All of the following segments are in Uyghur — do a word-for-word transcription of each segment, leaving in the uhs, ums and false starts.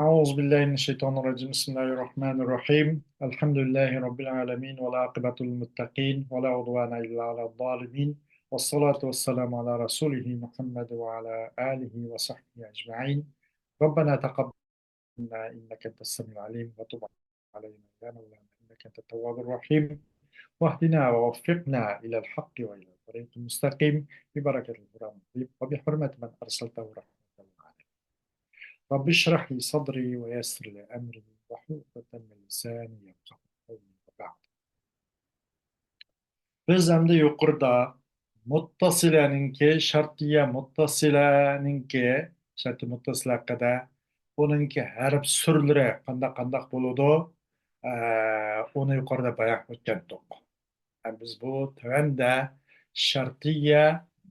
أعوذ بالله من الشيطان الرجيم. بسم الله الرحمن الرحيم. الحمد لله رب العالمين، والعاقبة للمتقين، ولا عدوان إلا على الظالمين، والصلاة والسلام على رسوله محمد وعلى آله وصحبه أجمعين. ربنا تقبل منا إنك أنت السميع العليم، وتب علينا يا مولانا إنك أنت التواب الرحيم، واهدنا ووفقنا إلى الحق وإلى الطريق المستقيم، ببركة القرآن العظيم، وبحرمة من أرسلته رحمة للعالمين. رب اشرح لي صدري ويسر لي أمري واحلل عقدة من لساني يفقهوا قولي وبعد. بىز ئەمدى يۇقىرىدا مۇتتەسىلەنىڭكى، شەرتىيە مۇتتەسىلەنىڭكى، شەرتىيە مۇتتەسىلە ھەققىدە، ئۇنىڭكى ھەرپ سۈرلىرى قانداق، قانداق بولىدۇ، ئە، ئۇنى يۇقىرىدا بايان ئۆتكەنتۇق. ئە، بىز بۇ تۆۋەندە شەرتىيە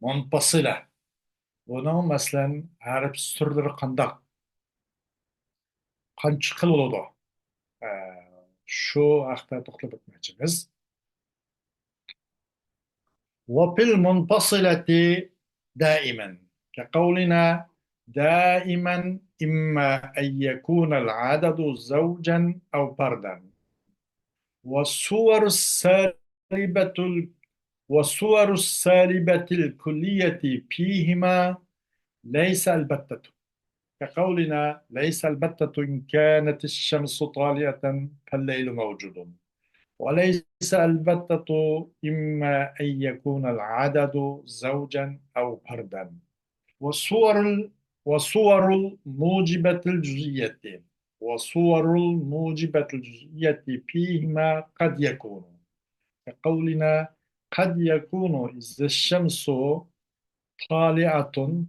مۇنپەسىلە. بۇنىڭ، مەسىلەن، ھەرپ سۈرلىرى قانداق؟ قانچە خىل بولىدۇ؟ ئە، شۇ ھەقتە توختىلىپ ئۆتمەكچىمىز. وفي المنفصلة دائما، كقولنا: دائما إما أن يكون العدد زوجا أو فردا. والصور السالبة ال-، والصور السالبة الكلية فيهما ليس البتة، كقولنا: ليس البتة إن كانت الشمس طالعة فالليل موجود، وليس البتة إما أن يكون العدد زوجا أو فردا. وصور ال-، وصور الموجبة الجزئية، وصور الموجبة الجزئية فيهما قد يكون، كقولنا: قد يكون إذا الشمس طالعة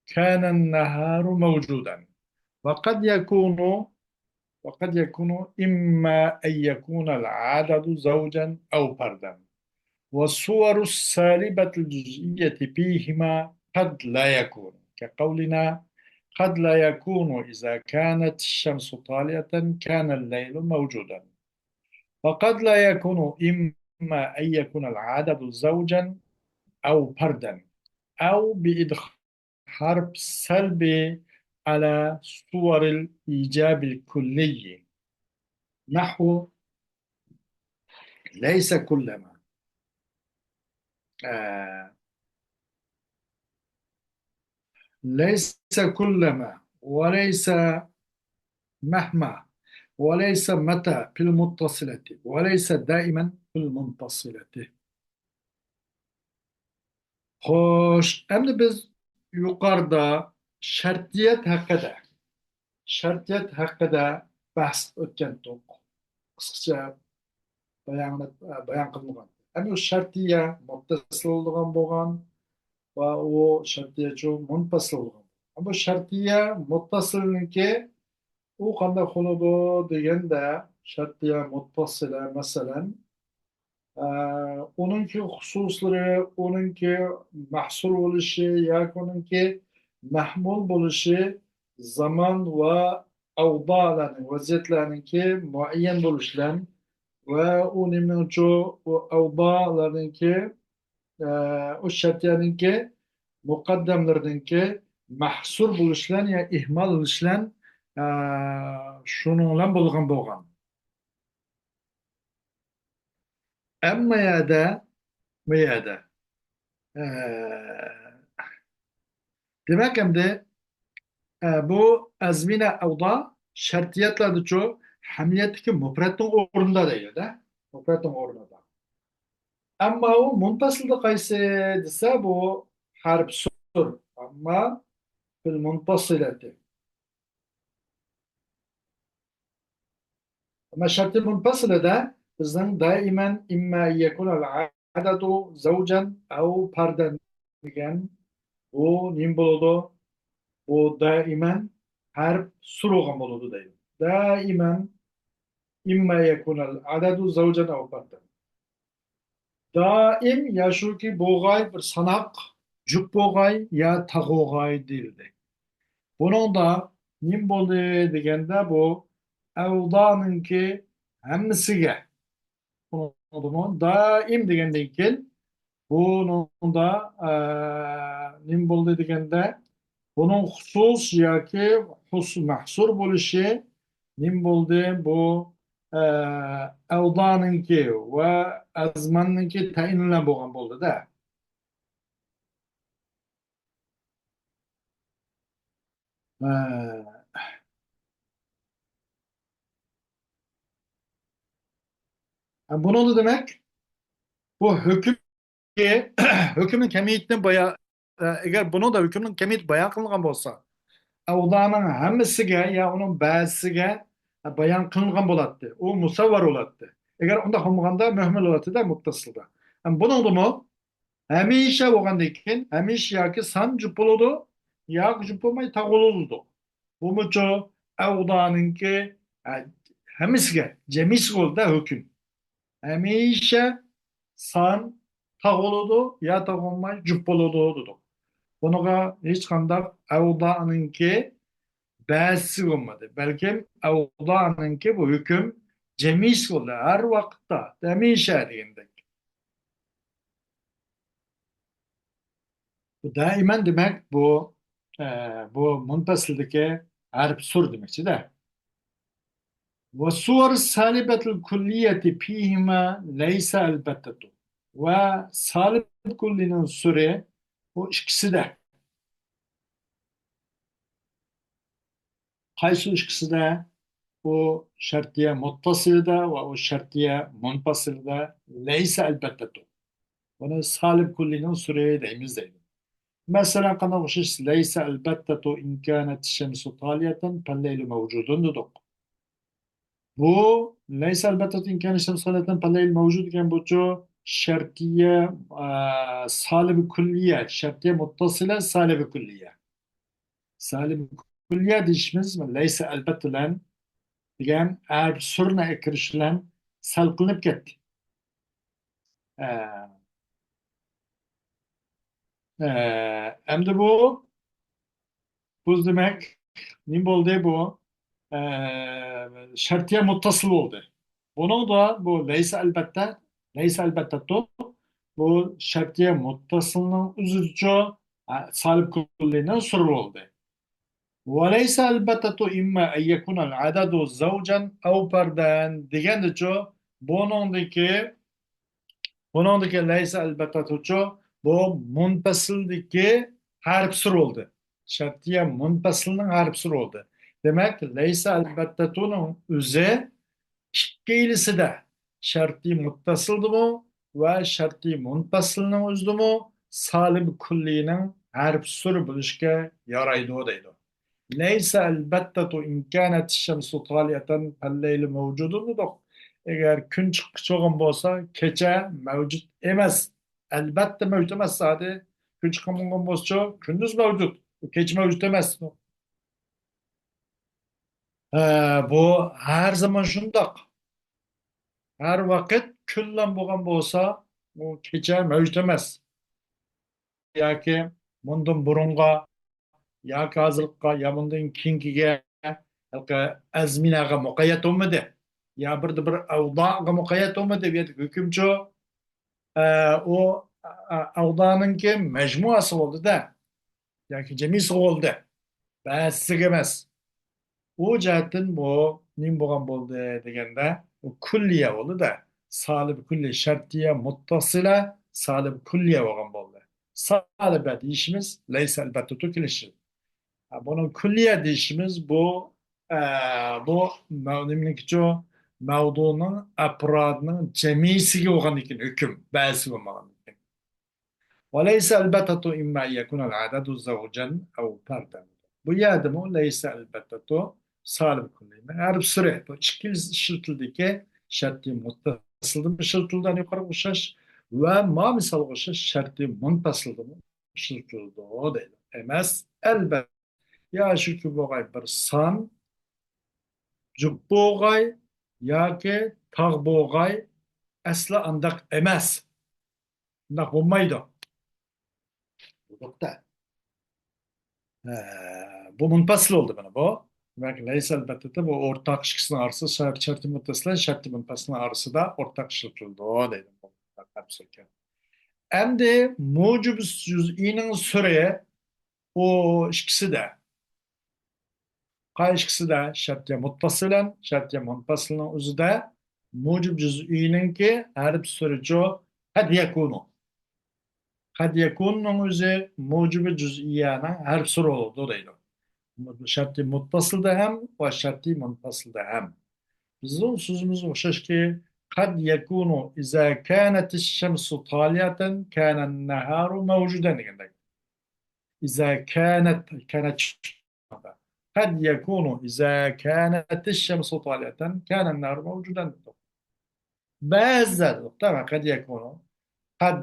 كان النهار موجودا، وقد يكون، وقد يكون إما أن يكون العدد زوجا أو فردا. والصور السالبة الجزئية فيهما قد لا يكون، كقولنا: قد لا يكون إذا كانت الشمس طالعة كان الليل موجودا. وقد لا يكون إما أن يكون العدد زوجا أو فردا، أو بإدخال حرف سلب على صور الإيجاب الكلي، نحو: ليس كلما، آه، ليس كلما، وليس مهما، وليس متى في المتصلة، وليس دائما في المنفصلة. خوش، ئەمدى بىز يۇقىرىدا شەرتىيەت ھەققىدە، شەرتىيەت ھەققىدە بەھس ئۆتكەنتۇق. قىسقىچە بايان، بايان قىلىنغان. ئەمدى شەرتىيە مۇتتەسىل بولىدىغان بولغان ۋە ئۇ شەرتىيەچۇ مۇنپەسىل بولغان. ئەمدى شەرتىيە مۇتتەسىلنىڭكى ئۇ قانداق بولىدۇ دېگەندە، شەرتىيە مۇتتەسىلە، مەسىلەن، ئە، ئۇنىڭكى خۇسۇسلىرى، ئۇنىڭكى مەھسۇر بولۇشى ياكى ئۇنىڭكى مەھمۇل بولۇشى زامان ۋە ئەۋدالارنىڭ، ۋەزىيەتلەرنىڭكى مۇئەييەن بولۇشى بىلەن ۋە ئۇ نېمىنىڭچۇ، ئۇ ئەۋدالارنىڭكى، ئە، ئۇ شەرتىيەنىڭكى مۇقەددەملىرىنىڭكى مەھسۇر بولۇشى بىلەن يا ئىھمال بولۇشى بىلەن، ئە، شۇنىڭ بىلەن بولغان بولغان. ئەمما يەردە، بۇ يەردە، ئە، دېمەك، ئەمدى، ئە، بۇ ئەزمىنە ئەۋدا شەرتىيەتلەردىچۇ ھەمىيەتتىكى مۇپرەتنىڭ ئورنىدا دەيدۇ-دە. مۇپرەتنىڭ ئورنىدا. ئەمما ئۇ مۇنپەسىلدە قايسى دېسە، بۇ ھەرپ سۈر. ئەمما فىل مۇنپەسىلەتى. ئەمما شەرتى مۇنپەسىلىدە بىزنىڭ دائىمەن ئىمما يەكۇنەل ئەدەدۇ زەۋجەن ئەۋ پەردەن دېگەن بۇ نېمە بولىدۇ؟ بۇ دائىمەن ھەرپ سۈر بولغان بولىدۇ دەيدۇ. دائىمەن ئىمما يەكۇنەل ئەدەدۇ زەۋجەن ئەۋ پەردەن. دائىم يا شۇكى بولغاي بىر ساناق، جۈپ بولغاي يا تاغ بولغاي دېيىلدى. بۇنىڭدا نېمە بولدى دېگەندە، بۇ ئەۋدانىڭكى ھەممىسىگە، بۇنىڭدىمۇ دائىم دېگەندىن كېيىن، بۇنىڭدا، ئە، نېمە بولدى دېگەندە، بۇنىڭ خۇسۇس ياكى خۇس-، مەھسۇر بولۇشى نېمە بولدى؟ بۇ، ئە، ئەۋدانىڭكى ۋە ئەزماننىڭكى تەيىن بىلەن بولغان بولدى-دە. ئە، بۇنىڭدا دېمەك، بۇ ھۆكۈم ھۆكۈمنىڭ كەمىيىتىنى بايا-، ئە، ئەگەر بۇنىڭدا ھۆكۈمنىڭ كەمىيىتى بايان قىلىنغان بولسا، ئەۋدانىڭ ھەممىسىگە يا ئۇنىڭ بەزىسىگە بايان قىلىنغان بولاتتى. ئۇ مۇسەۋۋەر بولاتتى. ئەگەر ئۇنداق بولمىغاندا، مۆھمەل بولاتتى-دە مۇتتەسىلدا. ھەم بۇنىڭدىمۇ ھەمىشە بولغاندىن كېيىن، ھەمىشە ياكى سان جۈپ بولىدۇ، ياكى جۈپ بولماي تاغ بولىدۇ. بۇمۇچۇ ئەۋدانىڭكى، ھە، ھەممىسىگە، جەمئىيسىگە بولىدۇ-دە ھۆكۈم. ھەمىشە سان تاغ بولىدۇ، يا تاغ بولماي جۈپ بولىدۇ دېدۇق. بۇنىڭغا ھېچقانداق ئەۋدانىڭكى بەزىسى بولمىدى. بەلكىم ئەۋدانىڭكى بۇ ھۆكۈم جەمئىيسى بولدى. ھەر ۋاقىتتا، ھەمىشە دېگەندەك. بۇ دائىمەن دېمەك، بۇ، ئە، بۇ مۇنپەسىلدىكى ھەرپ سۈر دېمەكچى-دە. والصور السالبة الكلية فيهما ليس البتة. ۋە سالىب كۇللىنىڭ سۈرى بۇ ئىككىسىدە. قايسى ئىككىسىدە؟ ئۇ شەرتىيە مۇتتەسىلىدە ۋە ئۇ شەرتىيە مۇنپەسىلىدە لەيسە ئەلبەتتە تۇر. بۇنى سالىب كۇللىنىڭ سۈرى دەيمىز دەيدۇ. مەسىلەن، قانداق ئوخشاش؟ لەيسە ئەلبەتتە تۇ ئىن كانەت شەمسۇ تالىيەتەن پەللەيلۇ مەۋجۇدۇن دېدۇق. بۇ لەيسە ئەلبەتتە تۇ ئىن كانەت شەمسۇ تالىيەتەن پەللەيلۇ مەۋجۇد دېگەن بۇچۇ شەرتىيە، ئە، سالىب كۇللىيە، شەرتىيە مۇتتەسىلە، سالىب كۇللىيە. سالىب كۈللىيە دېيىشىمىز لەيسە ئەلبەتتە بىلەن دېگەن ھەرپ سۈرنى ئەكىرىش بىلەن سەل قىلىنىپ كەتتى. ئە، ئە، ئەمدى بۇ، بۇ دېمەك، نېمە بولدى بۇ؟ ئە، شەرتىيە مۇتتەسىل بولدى. بۇنىڭدا بۇ لەيسە ئەلبەتتە، لەيسە ئەلبەتتە تۇ، بۇ شەرتىيە مۇتتەسىلنىڭ ئۆزىچۇ، ئە، سالىب كۈللىنىڭ سۈرى بولدى. وليس البتة إما أن يكون العدد زوجا أو فردا دېگەندىچۇ، بۇنىڭدىكى، بۇنىڭدىكى لەيسە ئەلبەتتەچۇ، بۇ مۇنپەسىلدىكى ھەرپ سۈر بولدى. شەرتىيە مۇنپەسىلنىڭ ھەرپ سۈر بولدى. دېمەك، لەيسە ئەلبەتتەچۇنىڭ ئۆزى ئىككىلىسىدە، شەرتىي مۇتتەسىلدىمۇ ۋە شەرتىي مۇنپەسىلنىڭ ئۆزىدىمۇ سالىب كۈللىنىڭ ھەرپ سۈر بولۇشقا يارايدۇ دەيدۇ. لەيسە ئەلبەتتە تۇ ئىن كانەت شەمسۇ تالىيەتەن پەللەيلۇ مەۋجۇدۇن دېدۇق. ئەگەر كۈن چىققۇچى بولغان بولسا، كېچە مەۋجۇت ئەمەس. ئەلبەتتە مەۋجۇت ئەمەس زادى. كۈن چىققان بولغان بولسىچۇ، كۈندۈز مەۋجۇت. كېچە مەۋجۇت ئەمەس. ھە، بۇ ھەر زامان شۇنداق. ھەر ۋاقىت كۈنلەم بولغان بولسا، ئۇ كېچە مەۋجۇت ئەمەس. ياكى مۇندىن بۇرۇنغا، ياكى ھازىرقىغا، يا مۇندىن كېيىنكىگە، ھېلىقى ئەزمىنەگە مۇقەييەت بولمىدى. يا بىردە بىر ئەۋداغا مۇقەييەت بولمىدى. بۇ يەردىكى ھۆكۈمچۇ، ئە، ئۇ، ئە، ئەۋدانىڭكى مەجمۇئاسى بولدى-دە. ياكى جەمئىسى بولدى. بەزىسىگە ئەمەس. ئۇ جەھەتتىن بۇ نېمە بولغان بولدى دېگەندە، ئۇ كۈللىيە بولدى-دە. سالىب كۈللى شەرتىيە مۇتتەسىلە، سالىب كۈللىيە بولغان بولدى. سالىبە دېيىشىمىز لەيسە ئەلبەتتە تۇ كېلىشى. ھە، بۇنىڭ كۈللىيە دېيىشىمىز بۇ، ئە، بۇ مەۋ-، نېمىنىڭكىچۇ؟ مەۋدۇنىڭ ئەپرادىنىڭ جەمئىسىگە بولغاندىكىن ھۆكۈم، بەزىسى بولمىغاندىكىن. وليس البتة إما أن يكون العدد زوجا أو فردا. بۇ يەردىمۇ لەيسە ئەلبەتتە تۇ سالىب كۈللىنىڭ ھەرپ سۈرى. بۇ ئىككىلىسى ئىشلىتىلدىكى شەرتىي مۇتتەسىلدىمۇ ئىشلىتىلدى، يۇقىرىغا ئوخشاش. ۋە ما مىسالغا ئوخشاش شەرتىي مۇنپەسىلدىمۇ ئىشلىتىلىدۇ دەيدۇ. ئەمەس، ئەلبەتتە. يا شۇ كۈن بولغاي بىر سان، جۈپ بولغاي ياكى تاغ بولغاي، ئەسلى ئانداق ئەمەس. ئۇنداق بولمايدۇ. بۇ نۇقتا. ئە، بۇ مۇنپەسىل بولدى مانا بۇ. دېمەك، لەيسە ئەلبەتتە بۇ ئورتاق ئىككىسىنىڭ ئارىسى شەرت، شەرتى مۇتتەسىل، شەرتى مۇنپەسىلنىڭ ئارىسىدا ئورتاق ئىشلىتىلىدۇ دەيدۇ. ئەمدى مۇجىب جۈزئىنىڭ سۈرى ئۇ ئىككىسىدە. قايسى ئىككىسىدە؟ شەرتىيە مۇتتەسىل بىلەن شەرتىيە مۇنپەسىلنىڭ ئۆزىدە مۇجىب جۈزئىينىڭكى ھەرپ سۈرىچۇ قەد يەكۇنۇ. قەد يەكۇننىڭ ئۆزى مۇجىبى جۈزئىيەنىڭ ھەرپ سۈرى بولىدۇ دەيدۇ. شەرتى مۇتتەسىلدە ھەم ۋە شەرتى مۇنپەسىلدە ھەم. بىزنىڭ سۆزىمىز ئوخشاشكى، قەد يەكۇنۇ ئىزا كانەتىش شەمسۇ تالىيەتەن كانەن نەھارۇ مەۋجۇدەن دېگەندەك. ئىزا كانەت، كانەت قەد يەكۇنۇ ئىزا كانەتىش شەمسۇ تالىيەتەن كانەن نەھارۇ مەۋجۇدەن دېدۇق. بەزىدە دېدۇق، تامام، قەد يەكۇنۇ. قەد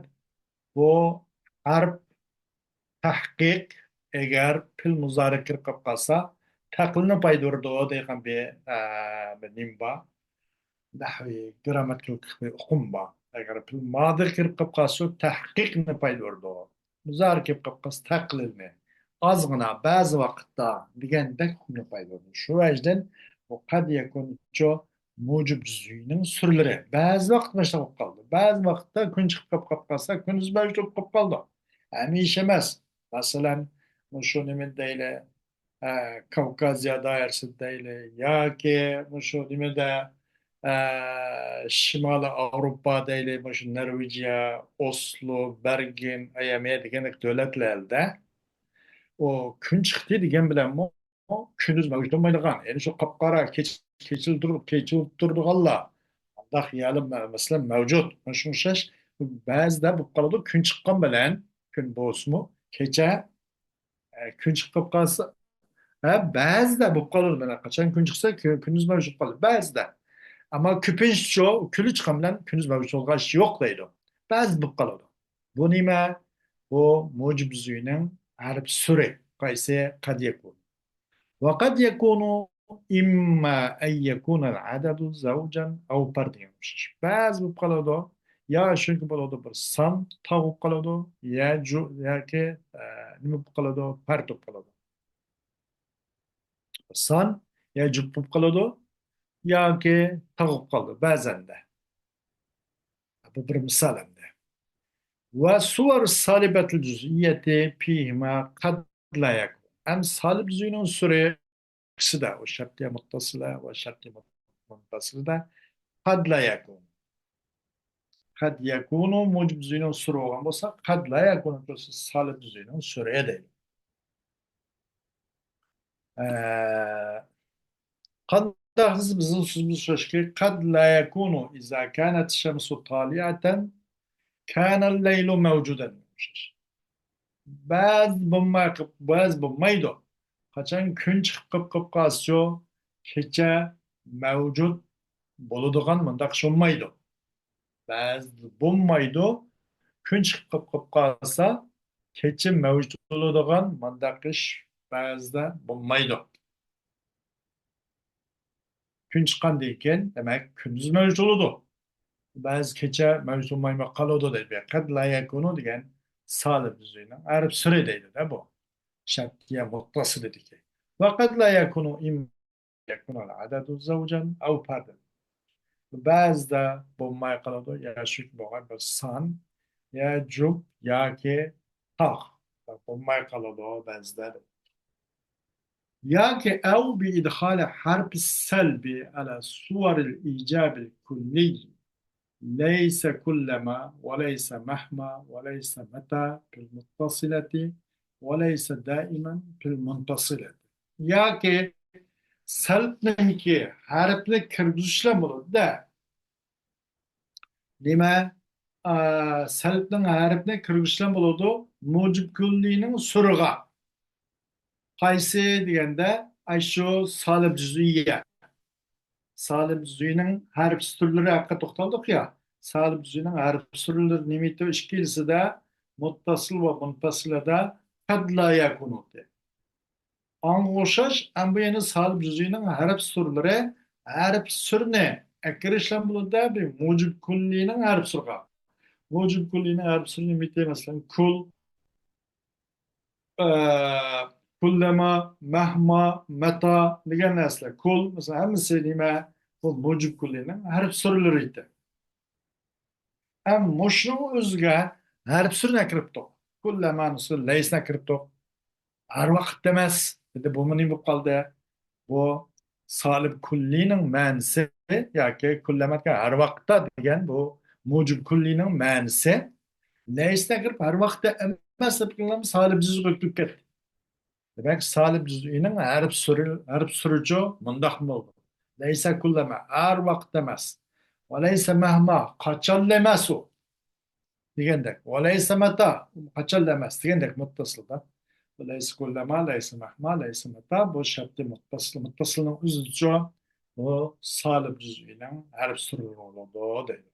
بۇ ھەرپ تەھقىق، ئەگەر پېئىل مۇزارىغا كىرىپ قېلىپ قالسا، تەقلىدنى پايدا بېرىدۇ دەيدىغان بىر، ئە، بىر نېمە بار. نەھۋىي، گرامماتىكىلىق بىر ئۇقۇم بار. ئەگەر پېئىل مادىغا كىرىپ قېلىپ قالسا، تەھقىقنى پايدا بېرىدۇ. مۇزارىغا كىرىپ قېلىپ قالسا، تەقلىدنى. ئازغىنا، بەزى ۋاقىتتا دېگەندەك ئۇقۇمنى پايدا بېرىدۇ. شۇ ۋەجدىن بۇ قەد يەكۇنۇچۇ مۇجىب جۈزئىينىڭ سۈرىلىرى. بەزى ۋاقىت مۇشۇنداق بولۇپ قالىدۇ. بەزى ۋاقىتتا كۈن چىقىپ قېلىپ قالسا، كۈندۈز مەۋجۇت بولۇپ قالىدۇ. ھەمىشە ئەمەس. مەسىلەن، مۇشۇ نېمە دەيلى، ئە، كاۋكازىيە دائىرىسىدە دەيلى، ياكى مۇشۇ نېمىدە، ئە، شىمالىي ئاۋروپا دەيلى، مۇشۇ نورۋېگىيە، ئوسلو، بېرگېن، ئايامىيە دېگەندەك دۆلەتلەردە ئۇ كۈن چىقتى دېگەن بىلەنمۇ كۈندۈز مەۋجۇت بولمايدىغان، يەنى شۇ قاپقارا كېچە، كېچىلىك تۇرۇپ، كېچىلىك تۇرىدىغانلار، مۇنداق يەرلەر مە-، مەسىلەن مەۋجۇت. مۇشۇ ئوخشاش بەزىدە بولۇپ قالىدۇ، كۈن چىققان بىلەن، كۈن بولسىمۇ كېچە، ئە، كۈن چىقىپ قالسا، ھە، بەزىدە بولۇپ قالىدۇ. مانا قاچان كۈن چىقسا، كۈ-، كۈندۈز مەۋجۇت بولۇپ قالىدۇ بەزىدە. ئەمما كۆپىنچىچە كۈنى چىققان بىلەن كۈندۈز مەۋجۇت بولغان ئىش يوق دەيدۇ. بەزىدە بولۇپ قالىدۇ. بۇ نېمە؟ بۇ مۇجىب جۈزئىنىڭ ھەرپ سۈرى. قايسى؟ قەد يەكۇن. وقد يكون إما أن يكون العدد زوجا أو فردا دېگەن ئوخشاش. بەزى بولۇپ قالىدۇ، يا شۇنىڭكى بولىدۇ، بىر سان تاغ بولۇپ قالىدۇ، يا جۇ-، ياكى، ئە، نېمە بولۇپ قالىدۇ، پەرد بولۇپ قالىدۇ. بىر سان يا جۈپ بولۇپ قالىدۇ، ياكى تاغ بولۇپ قالىدۇ بەزەندە. بۇ بىر مىسال ئەمدى. وصور السالبة الجزئية فيهما قد لا يكون. ئەمدى سالىب جۈزئىنىڭ سۈرى ئىككىسىدە، ئۇ شەرتىيە مۇتتەسىلە ۋە شەرتىيە مۇنپەسىلىدە قەد لا يەكۇن. قەد يەكۇنۇ مۇجىب جۈزئىنىڭ سۈرى بولغان بولسا، قەد لا يەكۇنۇ بولسا سالىب جۈزئىنىڭ سۈرى دەيدۇ. ئە، قانداق دېسە، بىزنىڭ سۆزىمىز شۇكى، قەد لا يەكۇنۇ ئىزا كانەت شەمسۇ تالىئەتەن كانەل لەيلۇ مەۋجۇدەن. بەزى بولماي، بەزى بولمايدۇ. قاچان كۈن چىقىپ قېلىپ، قېلىپ قالسىچۇ، كېچە مەۋجۇت بولىدىغان مۇنداق ئىش بولمايدۇ. بەزىدە بولمايدۇ. كۈن چىقىپ قېلىپ، قېلىپ قالسا، كېچە مەۋجۇت بولىدىغان مۇنداق ئىش بەزىدە بولمايدۇ. كۈن چىققاندىن كېيىن، دېمەك، كۈندۈز مەۋجۇت بولىدۇ. بەزى كېچە مەۋجۇت بولمايمۇ قالىدۇ دەيدۇ. قەد لا يەكۇنۇ دېگەن سالىب جۈزئىنىڭ ھەرپ سۈرى دەيدۇ-دە بۇ. شەرتىيە مۇتتەسىلىدىكى. ۋە قەد لا يەكۇنۇ ئىم-، يەكۇنۇ ئەدەدۇ زەۋجەن ئەۋ پەردەن. بەزىدە بولماي قالىدۇ، يا شۇ بولغان بىر سان، يا جۈپ ياكى تاغ. بولماي قالىدۇ بەزىدە. ياكى أو بإدخال حرف السلب على صور الإيجاب الكلي، ليس كلما وليس مهما وليس متى في المتصلة وليس دائما في المنفصلة. ياكى سەلبنىڭكى ھەرپنى كىرگۈزۈشلەر بولىدۇ-دە. نېمە؟ ئا، سەلبنىڭ ھەرپنى كىرگۈزۈشلەر بولىدۇ مۇجىب كۈللىنىڭ سۈرىغا. قايسى دېگەندە، ئاشۇ سالىب جۈزئىيە. سالىب جۈزئىنىڭ ھەرپ سۈرلىرى ھەققىدە توختالدۇق يا. سالىب جۈزئىنىڭ ھەرپ سۈرلىرى نېمە ئىدى؟ ئىككىلىسىدە، مۇتتەسىل ۋە مۇنپەسىلىدە قەد لا يەكۇنۇ ئىدى. ئاڭغا ئوخشاش، ئەمدى بۇ يەنە سالىب جۈزئىنىڭ ھەرپ سۈرلىرى، ھەرپ سۈرنى ئەكىرىشلەر بولىدۇ بىر مۇجىب كۈللىنىڭ ھەرپ سۈرىغا. مۇجىب كۈللىنىڭ ھەرپ سۈرى نېمە ئىدى؟ مەسىلەن، كۇل، ئە، كۇللەما، مەھما، مەتا دېگەن نەرسىلەر. كۇل، مەسىلەن، ھەممىسى نېمە؟ بۇ مۇجىب كۈللىنىڭ ھەرپ سۈرلىرى ئىدى. ئەم، مۇشۇنىڭ ئۆزىگە ھەرپ سۈرنى ئەكىرىپتۇق. كۇللەمانىسى لەيسنى ئەكىرىپتۇق. ھەر ۋاقىت ئەمەس. دېدى، بۇمۇ نېمە بولۇپ قالدى؟ بۇ سالىب كۈللىنىڭ مەنىسى ياكى كۈللەمەتكە ھەر ۋاقىتتا دېگەن بۇ مۇجىب كۈللىنىڭ مەنىسى لەيسنى ئەكىرىپ ھەر ۋاقىتتا ئەمەس دەپ كېلىنگەن سالىب جۈزئىگە ئۆتۈپ كەتتى. دېمەك، سالىب جۈزئىنىڭ ھەرپ سۈرى، ھەرپ سۈرىچۇ مۇنداق بولىدۇ. لەيسە كۈللەما، ھەر ۋاقىت ئەمەس. ۋە لەيسە مەھما، قاچانلا ئەمەس ئۇ. دېگەندەك. ۋە لەيسە مەتا، قاچانلا ئەمەس دېگەندەك مۇتتەسىلدا. ۋە لەيسە كۈللەما، لەيسە مەھما، لەيسە مەتا، بۇ شەرتى مۇتتەسىل، مۇتتەسىلنىڭ ئۆزىدىچۇ بۇ سالىب جۈزئىنىڭ ھەرپ سۈرىلىرى بولىدۇ دەيدۇ.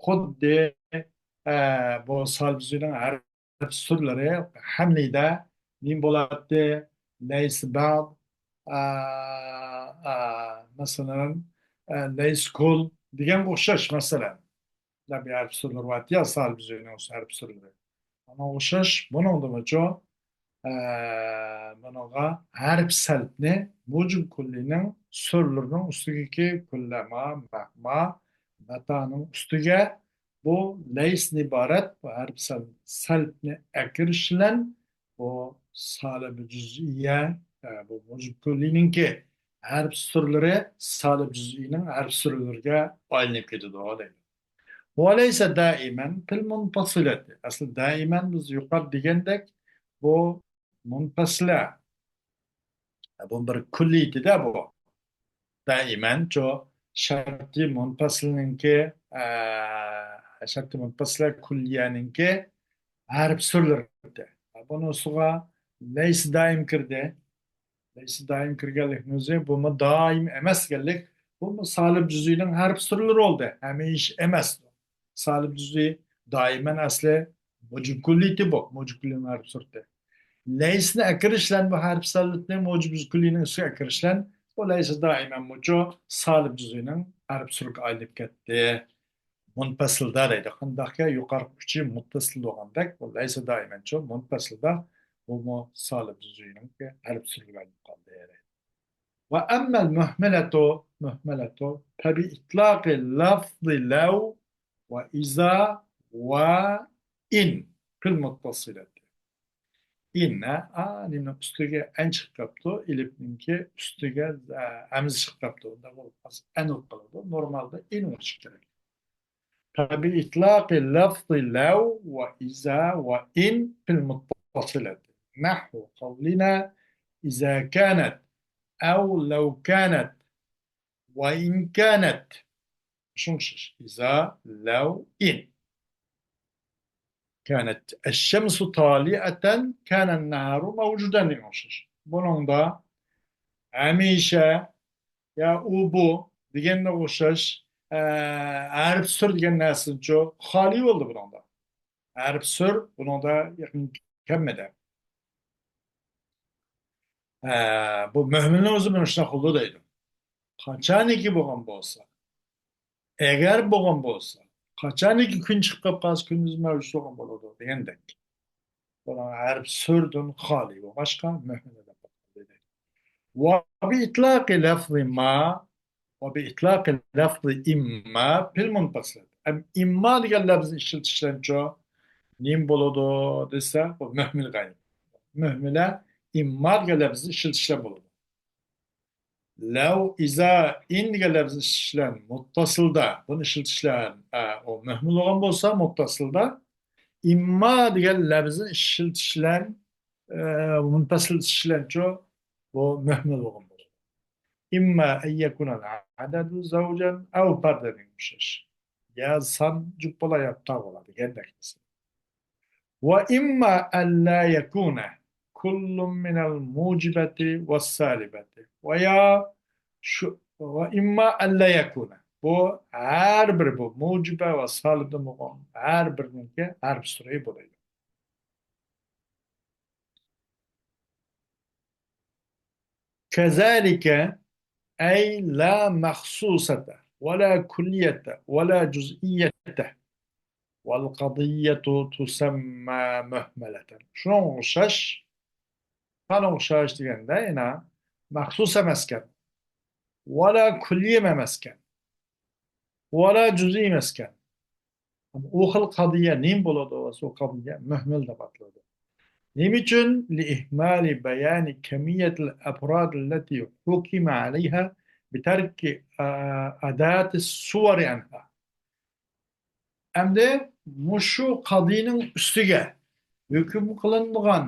خۇددى، ئە، بۇ سالىب جۈزئىنىڭ ھەرپ سۈرىلىرى ھەملىدە نېمە بولاتتى؟ لەيسە بەغد، ئە، ئە، مەسىلەن، ئە، لەيسە كۈل دېگەنگە ئوخشاش، مەسىلەن. دەپ ھەرپ سۈرىلىرى بار يا، سالىب جۈزئىنىڭ ھەرپ سۈرىلىرى. ئانا ئوخشاش، بۇنىڭدىمۇچۇ، ئە، بۇنىڭغا ھەرپ سەلپنى مۇجىب كۈللىنىڭ سۈرىلىرىنىڭ ئۈستىگىكى كۈللەما، مەھما، مەتانىڭ ئۈستىگە بۇ لەيسنى ئىبارەت بۇ ھەرپ سەل-، سەلپنى ئەكىرىش بىلەن بۇ سالىب جۈزئىيە، ئە، بۇ مۇجىب كۈللىنىڭكى ھەرپ سۈرىلىرى سالىب جۈزئىنىڭ ھەرپ سۈرىلىرىگە ئايلىنىپ كېتىدۇ دەيدۇ. ۋە لەيسە دائىمەن فىل مۇنپەسىلەتى. ئەسلى دائىمەن بىز يۇقىرىدا دېگەندەك، بۇ مۇنپەسىلە. بۇ بىر كۈللىيىتىدە بۇ. دائىمەن شۇ شەرتى مۇنپەسىلنىڭكى، ئە، شەرتى مۇنپەسىلە كۈللىيەنىڭكى ھەرپ سۈرىلىرى. بۇنىڭ ئۈستىگە لەيسە دائىم كىردى. لەيسە دائىم كىرگەنلىكنىڭ ئۆزى، بۇمۇ دائىم ئەمەس دېگەنلىك، بۇمۇ سالىب جۈزئىنىڭ ھەرپ سۈرىلىرى بولدى. ھەمىشە ئەمەس. سالىب جۈزئى دائىمەن ئەسلى مۇجىب كۈللىيىتى بۇ، مۇجىب كۈللىنىڭ ھەرپ سۈرىتى. لەيسنى ئەكىرىش بىلەن بۇ ھەرپ سەلپنى مۇجىب كۈللىنىڭ ئۈستىگە ئەكىرىش بىلەن بۇ لەيسە دائىمەن مۇچۇ سالىب جۈزئىنىڭ ھەرپ سۈرىتىگە ئايلىنىپ كەتتى. مۇنپەسىلدا دەيدۇ. قانداقكى يۇقىرىقى ئۈچى مۇتتەسىل بولغاندەك، بۇ لەيسە دائىمەنچۇ مۇنپەسىلدا بۇمۇ سالىب جۈزئىنىڭ ھەرپ سۈرىتىگە ئايلىنىپ قالدى. ۋە ئەممەل مۇھمىلەتۇ، مۇھمىلەتۇ، فەبىئىتلاقى لەفزى لەۋ ۋە ئىزا ۋە ئىن فىل مۇتتەسىلەتى. ئىن، ئا، نېمىنىڭ ئۈستىگە ئەن چىقىپ قاپتۇ، ئېلىپنىڭكى ئۈستىگە، ئە، ھەمزە چىقىپ قاپتۇ. ئۇنداق بولۇپ قالسا ئەن بولۇپ قالىدۇ. نورمالدا ئىن بولۇشى كېرەك. فبإطلاق لفظ لو وإذا وإن في المتصلة، نحو قولنا: إذا كانت، أو لو كانت، وإن كانت. شۇڭا ئوخشاش. إذا، لو، إن. كانت الشمس طالعة، كان النهار موجودا دېگەن ئوخشاش. بۇنىڭدا ھەمىشە يا ئۇ بۇ دېگەنگە ئوخشاش، ئە، ھەرپ سۈر دېگەن نەرسىنىچۇ خالىي بولدى بۇنىڭدا. ھەرپ سۈر بۇنىڭدا يېقىن كەلمىدى. ئە، بۇ مۆھمىلنىڭ ئۆزى مانا شۇنداق بولىدۇ دەيدۇ. قاچانكى بولغان بولسا، ئەگەر بولغان بولسا، قاچانكى كۈن چىقىپ قالسا، كۈندۈز مەۋجۇت بولغان بولىدۇ دېگەندەك. بۇنىڭ ھەرپ سۈردىن خالىي بولغاچقا، مۆھمىل دەپ ئاتىلىدۇ. وبإطلاق لفظ ما، وبإطلاق لفظ إما في المنفصلة. ئەم، ئىمما دېگەن لەپزنى ئىشلىتىش بىلەنچۇ نېمە بولىدۇ دېسە، بۇ مۆھمىلگە ئايلىنىدۇ. مۆھمىلە ئىمما دېگەن لەپزنى ئىشلىتىش بىلەن بولىدۇ. لەۋ، ئىزا، ئىن دېگەن لەپزنى ئىشلىتىش بىلەن مۇتتەسىلدا بۇنى ئىشلىتىش بىلەن، ئە، ئۇ مۆھمىل بولغان بولسا، مۇتتەسىلدا ئىمما دېگەن لەپزنى ئىشلىتىش بىلەن، ئە، مۇنپەسىل ئىشلىتىش بىلەنچۇ بۇ مۆھمىل بولغان بولىدۇ. إما أن يكون العدد زوجا أو فردا دېگەن ئوخشاش. يا سان جۈپ بولا، يا تاغ بولا دېگەندەك. وإما أن لا يكون كل من الموجبة والسالبة. ۋە يا شۇ، وإما أن لا يكون. بۇ ھەر بىر بۇ مۇجىبە ۋە سالىبتىن بولغان ھەر بىرىنىڭكى ھەرپ سۈرى بولىدۇ. كذلك، أي لا مخصوصة ولا كلية ولا جزئية، والقضية تسمى مهملة. شۇنىڭغا ئوخشاش، قانغا ئوخشاش دېگەندە، يەنە مەخسۇس ئەمەسكەن، ۋەلا كۈللىي ئەمەسكەن، ۋەلا جۈزئىي ئەمەسكەن. ئۇ خىل قەزىيە نېمە بولىدۇ؟ ئۇ قەزىيە مۆھمىل دەپ ئاتىلىدۇ. نېمە ئۈچۈن؟ لإهمال بيان كمية الأفراد التي حكم عليها بترك، ئە، أداة الصور عنها. ئەمدى مۇشۇ قاضىينىڭ ئۈستىگە ھۆكۈم قىلىنغان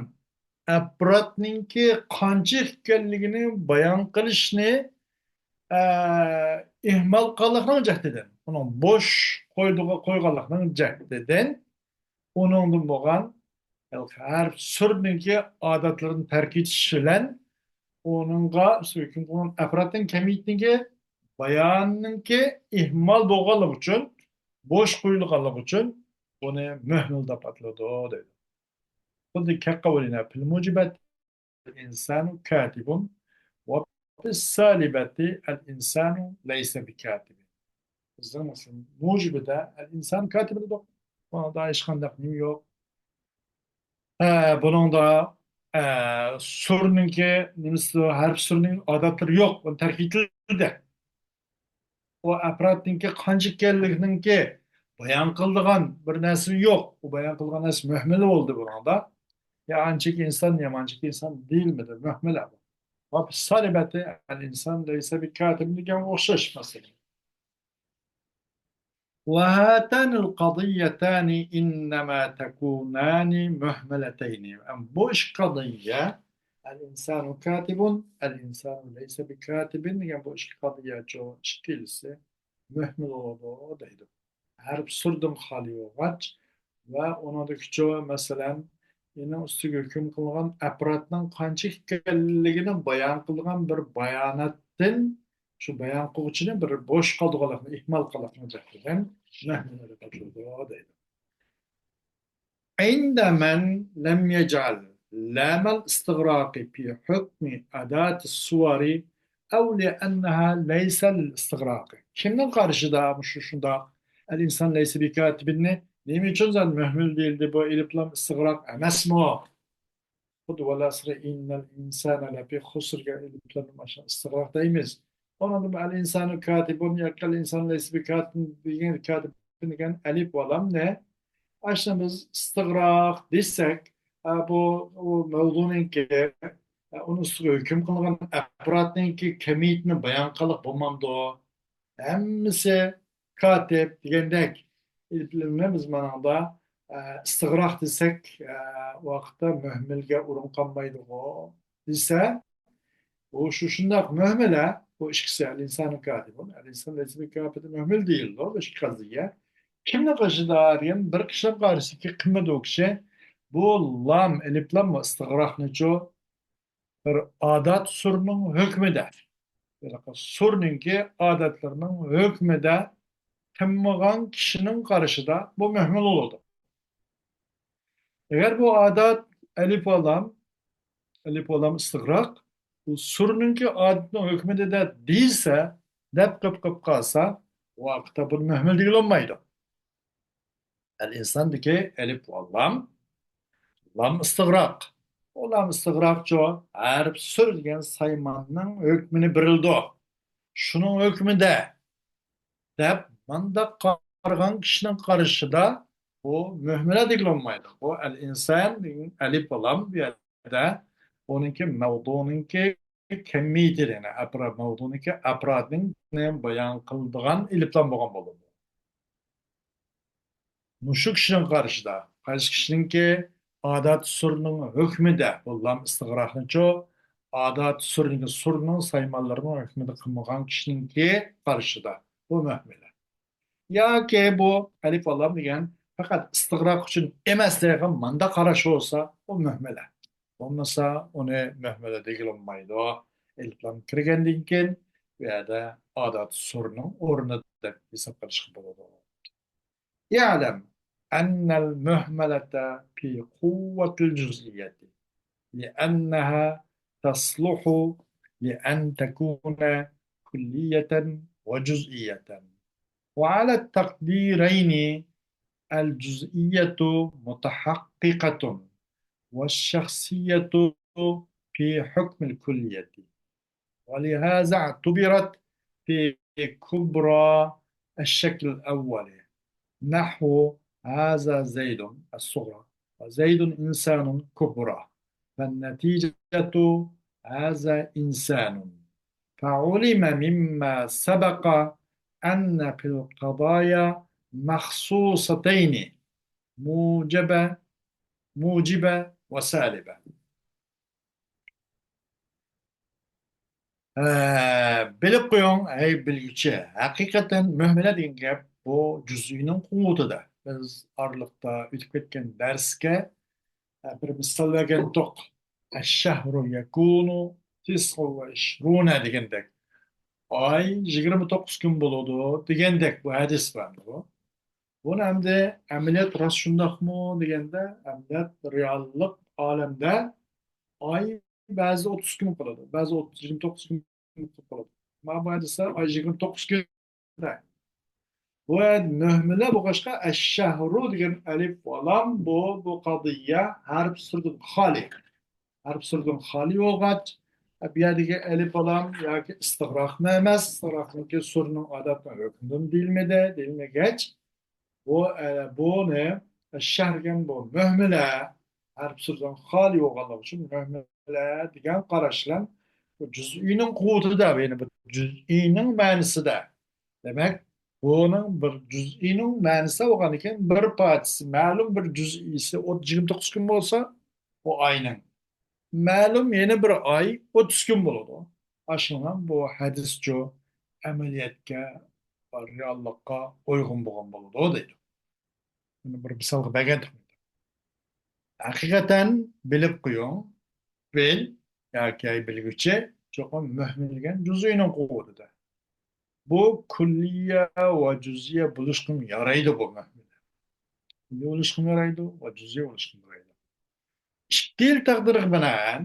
ئەپرادنىڭكى قانچە ئىكەنلىكىنى بايان قىلىشنى، ئە، ئىھمال قىلغانلىقنىڭ جەھىتىدىن، ئۇنىڭ بوش قويدۇغا-، قويغانلىقنىڭ جەھىتىدىن، ئۇنىڭدىن بولغان ھەر سۈرنىڭكى ئادەتلىرىنى تەرك ئېتىش بىلەن ئۇنىڭغا ھۆكۈم قىلغان ئەپرادنىڭ كەمىيىتىنىڭكى بايانىنىڭكى ئىھمال بولغانلىقى ئۈچۈن، بوش قويۇلغانلىقى ئۈچۈن بۇنى مۆھمىل دەپ ئاتىلىدۇ دەيدۇ. خۇددى كەققەۋلىنە پىل مۇجىبەت الإنسان كاتب، وفي السالبة الإنسان ليس بكاتب. بىزنىڭ مەسىلەن، مۇجىبىدە ئەل ئىنسان كاتىب دېدۇق. بۇنىڭدا ھېچقانداق نېمە يوق. ھە، بۇنىڭدا، ئە، سۈرنىڭكى نېمىسى، ھەرپ سۈرنىڭ ئادەتلىرى يوق. بۇنى تەرك ئېتىلدى. ئۇ ئەپرادنىڭكى قانچە ئىكەنلىكىنىڭكى بايان قىلىدىغان بىر نەرسە يوق. ئۇ بايان قىلغان نەرسە مۆھمىلە بولدى بۇنىڭدا. يا ئانچىكى ئىنسان، يا مانچىكى ئىنسان دېيىلمىدى. مۆھمىلە بۇ. وفي السالبة الإنسان ليس بكاتب دېگەنگە ئوخشاش مەسىلە. وهاتان القضيتان إنما تكونان مهملتين. ئەم، بۇ ئىككى قەزىيە، الإنسان كاتب، الإنسان ليس بكاتب دېگەن بۇ ئىككى قەزىيەچۇ ئىككىلىسى مۆھمىل بولىدۇ دەيدۇ. ھەرپ سۈردىن خالىي بولغاچ ۋە ئۇنىڭدىكىچۇ، مەسىلەن، ئېنىڭ ئۈستىگە ھۆكۈم قىلغان ئەپرادنىڭ قانچە ئىكەنلىكىنى بايان قىلغان بىر باياناتتىن شۇ بايان قىلغۇچىنى بىر بوش قالدۇرغانلىقنى، ئىھمال قىلغانلىقنى جەھىتىدىن مەھمۇل دەپ ئاتىلىدۇ دەيدۇ. عند من لم يجعل لام الاستغراق في حكم أداة الصور أو لأنها ليس للاستغراق. كىمنىڭ قارىشىدا مۇشۇ شۇنداق ئەل ئىنسان لەيسە بىكاتىبىننى نېمە ئۈچۈن زادى مۆھمىل دېيىلدى؟ بۇ ئېلىپلام ئىستىغراق ئەمەسمۇ؟ خۇددى ۋەل ئەسرى ئىننەل ئىنسانە لەفى خۇسرگە ئېلىپلام ئىستىغراق دەيمىز. ئۇنىڭدىن ئەل ئىنسانۇ كاتىبۇن ياكى ئەل ئىنسان لەيسە بىكاتىبىن دېگەن، كاتىبىن دېگەن ئەلىپ ۋە لامنى ئاشۇنى بىز ئىستىغراق دېسەك، ئە، بۇ، ئۇ مەۋزۇنىڭكى، ئە، ئۇنىڭ ئۈستىگە ھۆكۈم قىلغان ئەپرادنىڭكى كەمىيىتىنى بايان قىلىپ بولمامدۇ؟ ھەممىسى كاتىپ دېگەندەك، ئېلىپلامنى بىز مانىڭدا، ئە، ئىستىغراق دېسەك، ئە، ۋاقىتتا مۆھمىلگە ئورۇن قالمايدىغۇ دېسە، ئۇ شۇ شۇنداق مۆھمىلە، بۇ ئىككىسى ئەل ئىنسانۇ كاتىبۇن، ئەل ئىنسان لەيسە بىكاتىبىن مۆھمىل دېيىلىدۇ، بۇ ئىككى قەزىيە. كىمنىڭ قېشىدا دېگەن بىر كىشىنىڭ قارىشىدىكى قىممىتى ئۇ كىشى، بۇ لام، ئېلىپلام ۋە ئىستىغراقنىچۇ بىر ئادەت سۈرنىڭ ھۆكمىدە، ھېلىقى سۈرنىڭكى ئادەتلىرىنىڭ ھۆكمىدە قىلمىغان كىشىنىڭ قارىشىدا بۇ مۆھمىل بولىدۇ. ئەگەر بۇ ئادەت ئەلىپ ۋە لام، ئەلىپ ۋە لام ئىستىغراق، بۇ سۈرنىڭكى ئادىتىنىڭ ھۆكمىدە دەپ دېسە، دەپ قىپ قىپ قالسا، ئۇ ۋاقىتتا بۇنى مۆھمىل دېگىلى بولمايدۇ. ئەل ئىنساندىكى ئەلىپ ۋە لام، لام ئىستىغراق. ئۇ لام ئىستىغراقچۇ، ھەرپ سۈر دېگەن سايماننىڭ ھۆكمىنى بېرىلىدۇ. شۇنىڭ ھۆكمىدە دەپ مانداق قارىغان كىشىنىڭ قارىشىدا بۇ مۆھمىلە دېگىلى بولمايدۇ. بۇ ئەل ئىنسان دېگەن ئەلىپ ۋە لام بۇ يەردە ئۇنىڭكى مەۋزۇنىڭكى كەمىيىتىنى، يەنى ئەپرا-، مەۋزۇنىڭكى ئەپرادىنى بايان قىلىدىغان ئېلىپلام بولغان بولىدۇ. مۇشۇ كىشىنىڭ قارىشىدا، قايسى كىشىنىڭكى ئادەت سۈرنىڭ ھۆكمىدە، بۇ لام ئىستىغراقنىچۇ، ئادەت سۈرنىڭ، سۈرنىڭ سايمانلىرىنىڭ ھۆكمىدە قىلمىغان كىشىنىڭكى قارىشىدا بۇ مۆھمىلە. ياكى بۇ ئەلىپ ۋە لام دېگەن پەقەت ئىستىغراق ئۈچۈن ئەمەس دەيدىغان مانداق قاراش بولسا، ئۇ مۆھمىلە. بولمىسا، ئۇنى مۆھمىلە دېگىلى بولمايدۇ. ئېلىپلام كىرگەندىن كېيىن، بۇ يەردە ئادەت سۈرنىڭ ئورنىدا دەپ ھېساب قىلىشقا بولىدۇ. اعلم أن المهملة في قوة الجزئية، لأنها تصلح لأن تكون كلية وجزئية، وعلى التقديرين الجزئية متحققة والشخصية في حكم الكلية، ولهذا اعتبرت في كبرى الشكل الأول، نحو هذا زيد الصغرى، وزيد إنسان كبرى، فالنتيجة هذا إنسان، فعلم مما سبق أن في القضايا مخصوصتين، موجبة، موجبة وسالبة. ھە، بىلىپ قويۇڭ، ئەي بىلگۈچى. ھەقىقەتەن مۆھمىلە دېگەن گەپ بۇ جۈزئىنىڭ قۇۋۋىتىدە. بىز ئارىلىقتا ئۆتۈپ كەتكەن دەرسكە، ھە، بىر مىسال بەرگەنتۇق. الشهر يكون تسع وعشرون دېگەندەك. ئاي يىگىرمە توققۇز كۈن بولىدۇ دېگەندەك بۇ ھەدىس بارمىدۇ؟ بۇنى ئەمدى ئەمەلىيەت راست شۇنداقمۇ دېگەندە، ئەمەلىيەت رېئاللىق ئالەمدە ئاي بەزىدە ئوتتۇز كۈن قىلىدۇ، بەزىدە ئوتتۇز، يىگىرمە توققۇز كۈن قىلىدۇ. مانا بۇ ھەدىستە ئاي يىگىرمە توققۇز كۈن. بۇ مۆھمىلە بولغاچقا، ئەششەھرۇ دېگەن ئەلىف ۋالام بۇ، بۇ قەزىيە ھەرپ سۈرىدىن خالىي. ھەرپ سۈرىدىن خالىي بولغاچ، بۇ يەردىكى ئەلىف ۋالام ياكى ئىستىغراقمۇ ئەمەس، ئىستىغراقنىڭكى سۈرىنىڭ ئادەتتە ھۆكمىدىن دېيىلمىدى، دېيىلمىگەچ، بۇ، ئە، بۇنى شەھەر دېگەن بۇ مۆھمىلە، ھەرپ سۆزدىن خالىي بولغانلىقى ئۈچۈن مۆھمىلە دېگەن قاراش بىلەن بۇ جۈزئىنىڭ قۇۋۋىتىدە، يەنى بۇ جۈزئىنىڭ مەنىسىدە. دېمەك، بۇنىڭ بىر جۈزئىنىڭ مەنىسى بولغاندىكىن، بىر پارچىسى، مەلۇم بىر جۈزئىسى ئوت-، يىگىرمە توققۇز كۈن بولسا، بۇ ئاينىڭ مەلۇم يەنە بىر ئاي ئوتتۇز كۈن بولىدۇ. ئاشۇنىڭ بۇ ھەدىسچۇ ئەمەلىيەتكە، رېئاللىققا ئۇيغۇن بولغان بولىدۇ دەيدۇ. بۇنى بىر مىسالغا بەرگەن. ھەقىقەتەن بىلىپ قويۇڭ، بىل ياكى بىلگۈچى چوقۇم مۆھمىلگەن جۈزئىنىڭ قۇۋۋىتىدە. بۇ كۈللىيە ۋە جۈزئىيە بولۇشقىمۇ يارايدۇ بۇ مۆھمىلە. كۈللىي بولۇشقىمۇ يارايدۇ ۋە جۈزئىيە بولۇشقىمۇ يارايدۇ. ئىككىلا تەقدىرگە بىنائەن،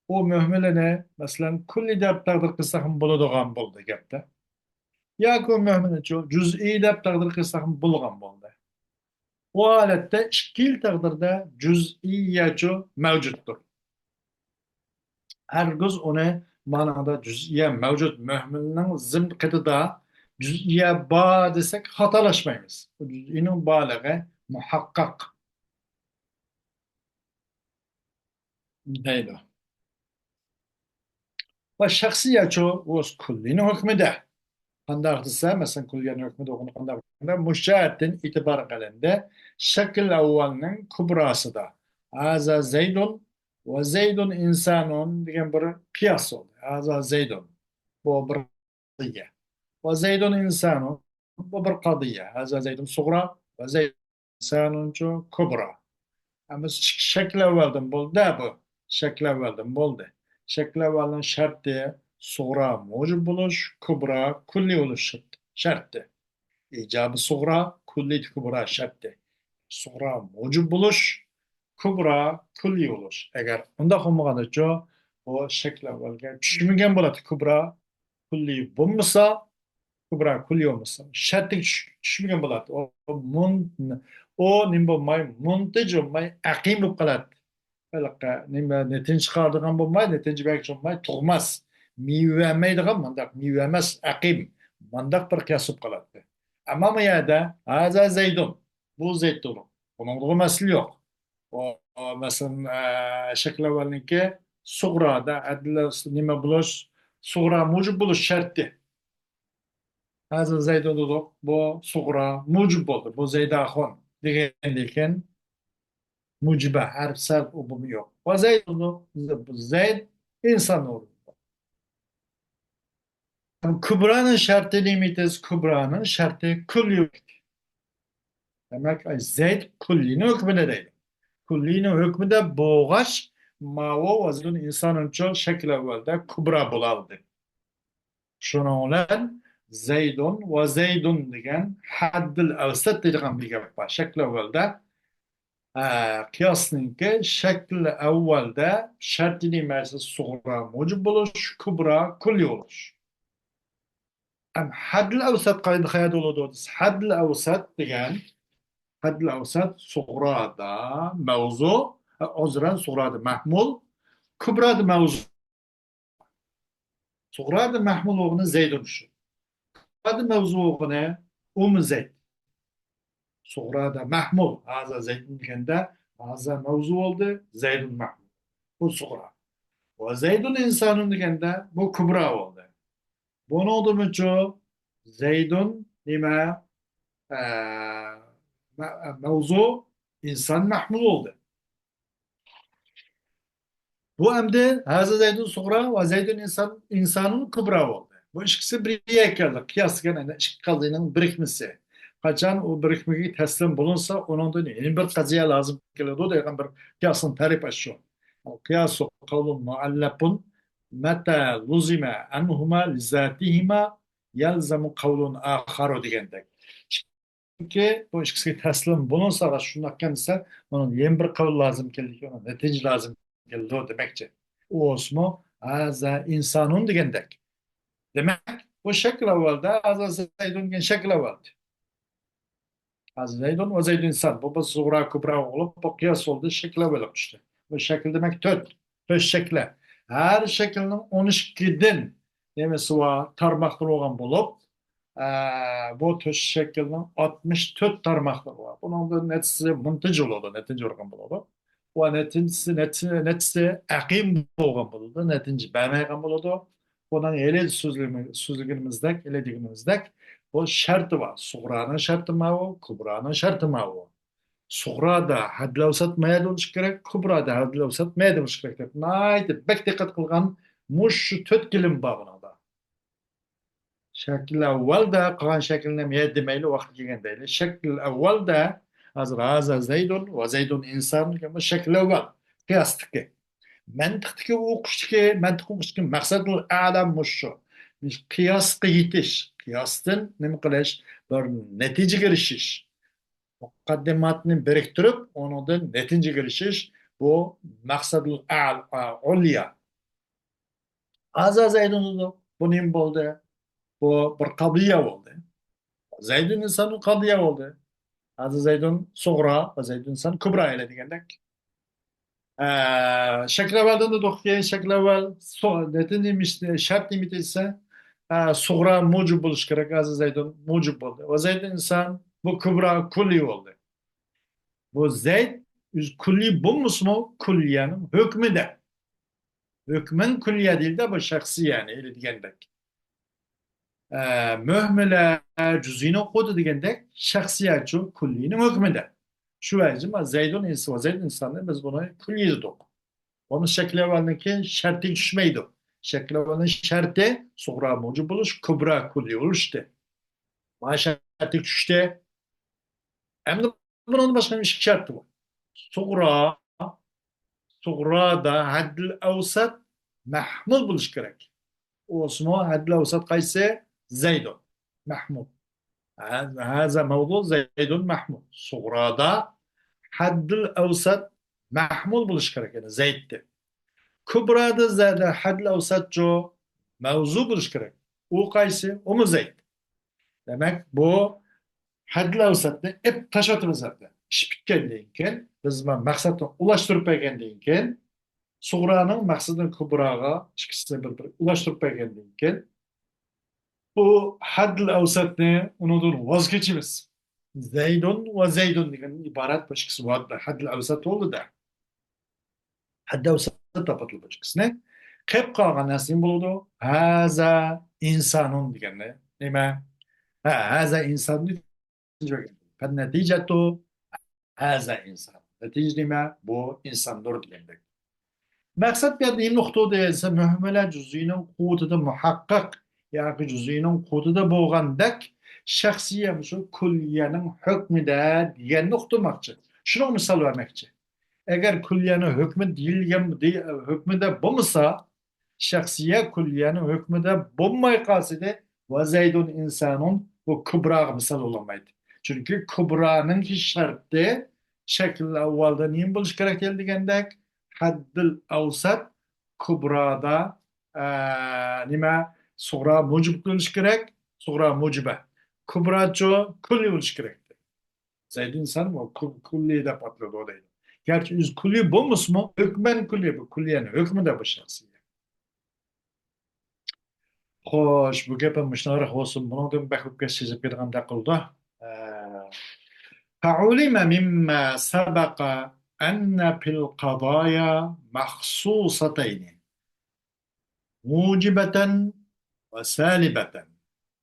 ئۇ مۆھمىلىنى، مەسىلەن، كۈللىي دەپ تەقدىر قىلساقمۇ بولىدىغان بولدى گەپتە. ياكى ئۇ مۆھمىلىچۇ، جۈزئىي دەپ تەقدىر قىلساقمۇ بولغان بولدى. ئۇ ھالەتتە ئىككىلا تەقدىردە جۈزئىيەچۇ مەۋجۇتتۇر. ھەرگىز ئۇنى مانىڭدا جۈزئىيە مەۋجۇت، مۆھمىلنىڭ زىمقىدىدا جۈزئىيە بار دېسەك خاتالاشمايمىز. بۇ جۈزئىينىڭ بارلىقى مۇھەققەق. دەيدۇ. ۋە شەخسىيەچۇ ئۇ كۈللىنىڭ ھۆكمىدە. قانداق دېسە، مەسىلەن، كۈللىنىڭ ھۆكمىدە ئۇنى قانداق دېگەندە، مۇشۇ جەھەتتىن ئېتىبار قىلىندى. شەكىل ئەۋۋەلنىڭ كۇبراسىدا، ھازا زەيدۇن ۋە زەيدۇن ئىنسانۇن دېگەن بىر قىياس بولدى. ھازا زەيدۇن. بۇ بىر قەزىيە. ۋە زەيدۇن ئىنسانۇن، بۇ بىر قەزىيە. ھازا زەيدۇن سۇغرا ۋە زەيدۇن ئىنسانۇنچۇ كۇبرا. ئەمما شەكىل ئەۋۋەلدىن بولدى بۇ. شەكىل ئەۋۋەلدىن بولدى. شەكىل ئەۋۋەلنىڭ شەرتى سۇغرا مۇجىب بولۇش، كۇبرا كۈللىي بولۇش شەرتى. ئىجابى سۇغرا، كۈللىي كۇبرا شەرتى. سۇغرا مۇجىب بولۇش، كۇبرا كۈللىي بولۇش. ئەگەر ئۇنداق بولمىغاندىچۇ، بۇ شەكىل ئەۋۋەلگە چۈشمىگەن بولاتتى. كۇبرا كۈللىي بولمىسا، كۇبرا كۈللىي بولمىسا، شەرتكە چۈش-، چۈشمىگەن بولاتتى. ئۇ مۇن-، ئۇ نېمە بولماي، مۇنتىج بولماي، ئەقىم بولۇپ قالاتتى. ھېلىقى نېمە، نەتىجە چىقارىدىغان بولماي، نەتىجە بەرگۈچى بولماي، تۇغماس. مېۋە بەرمەيدىغان، مانداق مېۋە ئەمەس، ئەقىم. مانداق بىر قىياس بولۇپ قالاتتى. ئەمما بۇ يەردە، ھازا زەيدۇن، بۇ زەيدتۇر. بۇنىڭغا مەسىلە يوق. ئۇ، ئۇ، مەسىلەن، ئە، شەكىل ئەۋۋەلنىڭكى سۇغرادا، ئەدلە نېمە بولۇش، سۇغرا مۇجىب بولۇش شەرتى. ھازا زەيدۇن دېدۇق، بۇ سۇغرا مۇجىب بولدى. بۇ زەيداخۇن دېگەندىن كېيىن مۇجىبە ھەرپ سەرپ ئۇقۇمى يوق. ۋە زەيدۇن، زەيد ئىنسان ئورنىدا. كۇبرانىڭ شەرتى نېمە دېسە، كۇبرانىڭ شەرتى كۈللىي. دېمەك، ئاي زەيد كۈللىنىڭ ھۆكمىدە دەيدۇ. كۈللىنىڭ ھۆكمىدە بولغاچ، ماۋۇ ۋە زەيدۇن ئىنسانۇنچۇ شەكىل ئەۋۋەلدە كۇبرا بولالدى. شۇنىڭ بىلەن زەيدۇن ۋە زەيدۇن دېگەن ھەددىل ئەۋسەت دەيدىغان بىر گەپ بار. شەكىل ئەۋۋەلدە، ئە، قىياسنىڭكى شەكىل ئەۋۋەلدە شەرتى نېمە دېسە سۇغرا مۇجىب بولۇش، كۇبرا كۈللىي بولۇش. ئەم، ھەددىل ئەۋسەت قايدا، قەيەردە بولىدۇ دېسە، ھەددىل ئەۋسەت دېگەن، ھەددىل ئەۋسەت سۇغرادا مەۋزۇ، ئە، ئۆزرەن سۇغرادا مەھمۇل، كۇبرادا مەۋزۇ. سۇغرادا مەھمۇل بولغىنى زەيدۇن شۇ. كۇبرادا مەۋزۇ بولغىنى ئۇمۇ زەيد. سۇغرادا مەھمۇل، ھازا زەيدۇن دېگەندە، ھازا مەۋزۇ بولدى، زەيدۇن مەھمۇل. بۇ سۇغرا. ۋە زەيدۇن ئىنسانۇن دېگەندە، بۇ كۇبرا بولدى. بۇنىڭدىمۇچۇ زەيدۇن نېمە؟ ئە، مە-، مەۋزۇ ئىنسان مەھمۇل بولدى. بۇ ئەمدى ھازا زەيدۇن سۇغرا ۋە زەيدۇن ئىنسان، ئىنسانۇن كۇبرا بولدى. بۇ ئىككىسى بىر يەرگە كەلدى. قىياس دېگەن ئەنە ئىككى قەزىيەنىڭ بىرىكمىسى. قاچان ئۇ بىرىكمىگە تەسلىم بولۇنسا، ئۇنىڭدىن يەنە بىر قەزىيە لازىم كېلىدۇ دەيدىغان بىر قىياسنىڭ تەرىپى شۇ. قىياسۇ قەۋلۇن مۇئەللەپۇن مەتە لۇزىمە ئەنھۇما لىزاتىھىما يەلزەمۇ قەۋلۇن ئاخارۇ دېگەندەك. چۈنكى بۇ ئىككىسىگە تەسلىم بولۇنسا، شۇنداقكەن دېسە، ئۇنىڭ يەنە بىر قەۋل لازىم كېلىدۇ، نەتىجە لازىم كېلىدۇ دېمەكچى. ئۇ بولسىمۇ، ھازا ئىنسانۇن دېگەندەك. دېمەك، بۇ شەكىل ئەۋۋەلدە، ھازا زەيدۇن دېگەن شەكىل ئەۋۋەلدە. ھازا زەيدۇن ۋە زەيدۇن ئىنسان. بۇ بىر سۇغرا كۇبرا بولۇپ، بۇ قىياس بولدى، شەكىل ئەۋۋەلگە چۈشتى. بۇ شەكىل دېمەك تۆت. تۆت شەكلە. ھەر شەكىلنىڭ ئون ئىككىدىن نېمىسى بار، تارماقلىرى بولغان بولۇپ، ئە، بۇ تۆت شەكىلنىڭ ئاتمىش تۆت تارماقلىرى بار. بۇنىڭدا نەچچىسى مۇنتىج بولىدۇ، نەتىجە بەرگەن بولىدۇ. ۋە نەتىجىسى، نەتىجە، نەتىجىسى ئەقىم بولغان بولىدۇ، نەتىجە بەرمەيدىغان بولىدۇ. بۇنىڭ ھېلى سۆزلىگىنىمىز-، سۆزلىگىنىمىزدەك، ھېلى دېگىنىمىزدەك، بۇ شەرتى بار. سۇغرانىڭ شەرتى ماۋۇ، كۇبرانىڭ شەرتى ماۋۇ. سۇغرادا ھەددىل ئەۋسەت مەيەردە بولۇشى كېرەك، كۇبرادا ھەددىل ئەۋسەت مەيەردە بولۇشى كېرەك دەپ ناھايىتى بەك دىققەت قىلغان مۇشۇ تۆت كېلىم بار بۇنىڭدا. شەكىل ئەۋۋەلدە قالغان شەكىلنى ھەم يەر دېمەيلى، ۋاقتى كەلگەندە دەيلى. شەكىل ئەۋۋەلدە ھازىر ھازا زەيدۇن ۋە زەيدۇن ئىنسان دېگەن بۇ شەكىل ئەۋۋەل قىياستىكى. مەنتىقتىكى ئوقۇشتىكى، مەنتىق ئوقۇشتىكى مەقسەتۇل ئەلا مۇشۇ. قىياسقا يېتىش، قىياستىن نېمە قىلىش؟ بىر نەتىجىگە ئېرىشىش. مۇقەددىماتنى بىرىكتۈرۈپ، ئۇنىڭدىن نەتىجىگە ئېرىشىش، بۇ مەقسەتۇل ئەل-، ئە، ئۇليا. ھازا زەيدۇن دېدۇق. بۇ نېمە بولدى؟ بۇ بىر قەزىيە بولدى. زەيدۇن ئىنسان قەزىيە بولدى. ھازا زەيدۇن سۇغرا ۋە زەيدۇن ئىنسان كۇبرا ئەلە دېگەندەك. ئە، شەكىل ئەۋۋەلدىن دېدۇق كېيىن، شەكىل ئەۋۋەل سو-، نېتى نېمە ئىش-، شەرت نېمە دېسە، ئە، سۇغرا مۇجىب بولۇشى كېرەك، ھازا زەيدۇن مۇجىب بولدى. ۋە زەيدۇن ئىنسان بۇ كۇبرا كۇللىي بولدى. بۇ زەيد ئۆزى كۇللىي بولمىسىمۇ، كۇللىيەنىڭ ھۆكمىدە. ھۆكمەن كۇللىيە دېيىلدى، بۇ شەخسىيەنى ئېلى دېگەندەك. ئە، مۆھمىلە جۈزئىينىڭ قۇۋۋىتى دېگەندەك، شەخسىيەچۇ كۇللىينىڭ ھۆكمىدە. شۇ ۋەجىدىن زەيدۇن ئىنس-، ۋە زەيدۇن ئىنساننى بىز بۇنى كۇللىي دېدۇق. بۇنى شەكلى ئەۋۋەلدىن كېيىن شەرتىگە چۈشمەيدۇ. شەكلى ئەۋۋەلنىڭ شەرتى سۇغرا مۇجىب بولۇش، كۇبرا كۇللىي بولۇشتى. مانا شەرتىگە چۈشتى. ئەمدى بۇنىڭدىن باشقا ئىككى شەرتى بار. سۇغرا، سۇغرادا ھەددىل ئەۋسەت مەھمۇل بولۇشى كېرەك. ئۇ بولسىمۇ ھەددىل ئەۋسەت قايسى؟ زەيدۇن. مەھمۇل. ھە-، ھازا مەۋزۇ زەيدۇن مەھمۇل. سۇغرادا ھەددىل ئەۋسەت مەھمۇل بولۇشى كېرەك، يەنى زەيدتى. كۇبرادا زەيدە ھەددىل ئەۋسەتچۇ مەۋزۇ بولۇشى كېرەك. ئۇ قايسى؟ ئۇمۇ زەيد. دېمەك، بۇ ھەددىل ئەۋسەتنى ئېپ تاشلىۋاتىمىز ئەمدى. ئىش پۈتكەندىن كېيىن، بىز ما-، مەقسەتنى ئۇلاشتۇرۇپ بەرگەندىن كېيىن، سۇغرانىڭ مەقسىتىنى كۇبراغا ئىككىسىنى بىر-بىر ئۇلاشتۇرۇپ بەرگەندىن كېيىن، بۇ ھەددىل ئەۋسەتنى ئۇنىڭدىن ۋاز كېچىمىز. زەيدۇن ۋە زەيدۇن دېگەندىن ئىبارەت بۇ ئىككىسى ۋە-، ھەددىل ئەۋسەت بولدى-دە. ھەددىل ئەۋسەت تاپاتىدۇ بۇ ئىككىسىنى. قېلىپ قالغان نەرسە نېمە بولىدۇ؟ ھازا ئىنسانۇن دېگەننى. نېمە؟ ھە، ھازا ئىنسانۇن. فەننەتىجەتۇ ھازا ئىنسان. نەتىجە نېمە؟ بۇ ئىنساندۇر دېگەندەك. مەقسەت بۇ يەردە نېمە نۇقتا دېسە، مۆھمىلە جۈزئىينىڭ قۇۋۋىتىدە مۇھەققەق ياكى جۈزئىينىڭ قۇۋۋىتىدە بولغاندەك شەخسىيە مۇشۇ كۇللىيەنىڭ ھۆكمىدە دېگەننى ئۇقتۇرماقچى. شۇنىڭغا مىسال بەرمەكچى. ئەگەر كۇللىيەنىڭ ھۆكمى دېيىلگەن، دېي-، ھۆكمىدە بولمىسا، شەخسىيە كۇللىيەنىڭ ھۆكمىدە بولماي قالسىدى، ۋە زەيدۇن ئىنسانۇن بۇ كۇبراغا مىسال بولالمايدۇ. چۈنكى كۇبرانىڭكى شەرتى شەكىل ئەۋۋالدا نېمە بولۇشى كېرەك دېگەندەك، ھەددىل ئەۋسەت كۇبرادا، ئە، نېمە، سۇغرا مۇجىب بولۇشى كېرەك، سۇغرا مۇجىبە. كۇبراچۇ كۇللىي بولۇشى كېرەك. زەيدۇن ئىنسان ۋە كۇ-، كۇللىي دەپ ئاتىلىدۇ دەيدۇ. گەرچە ئۆزى كۇللىي بولمىسىمۇ، ھۆكمەن كۇللىي، بۇ كۇللىيەنىڭ ھۆكمىدە بۇ شەخسىيەت. خوش، بۇ گەپمۇ مۇشۇنداق بولسۇن، بۇنىڭدىن بەك كۆپ گەپ سېزىپ كېتىدىغاندەك قىلىدۇ. ئە، فعلم مما سبق أن في القضايا مخصوصتين، موجبة وسالبة.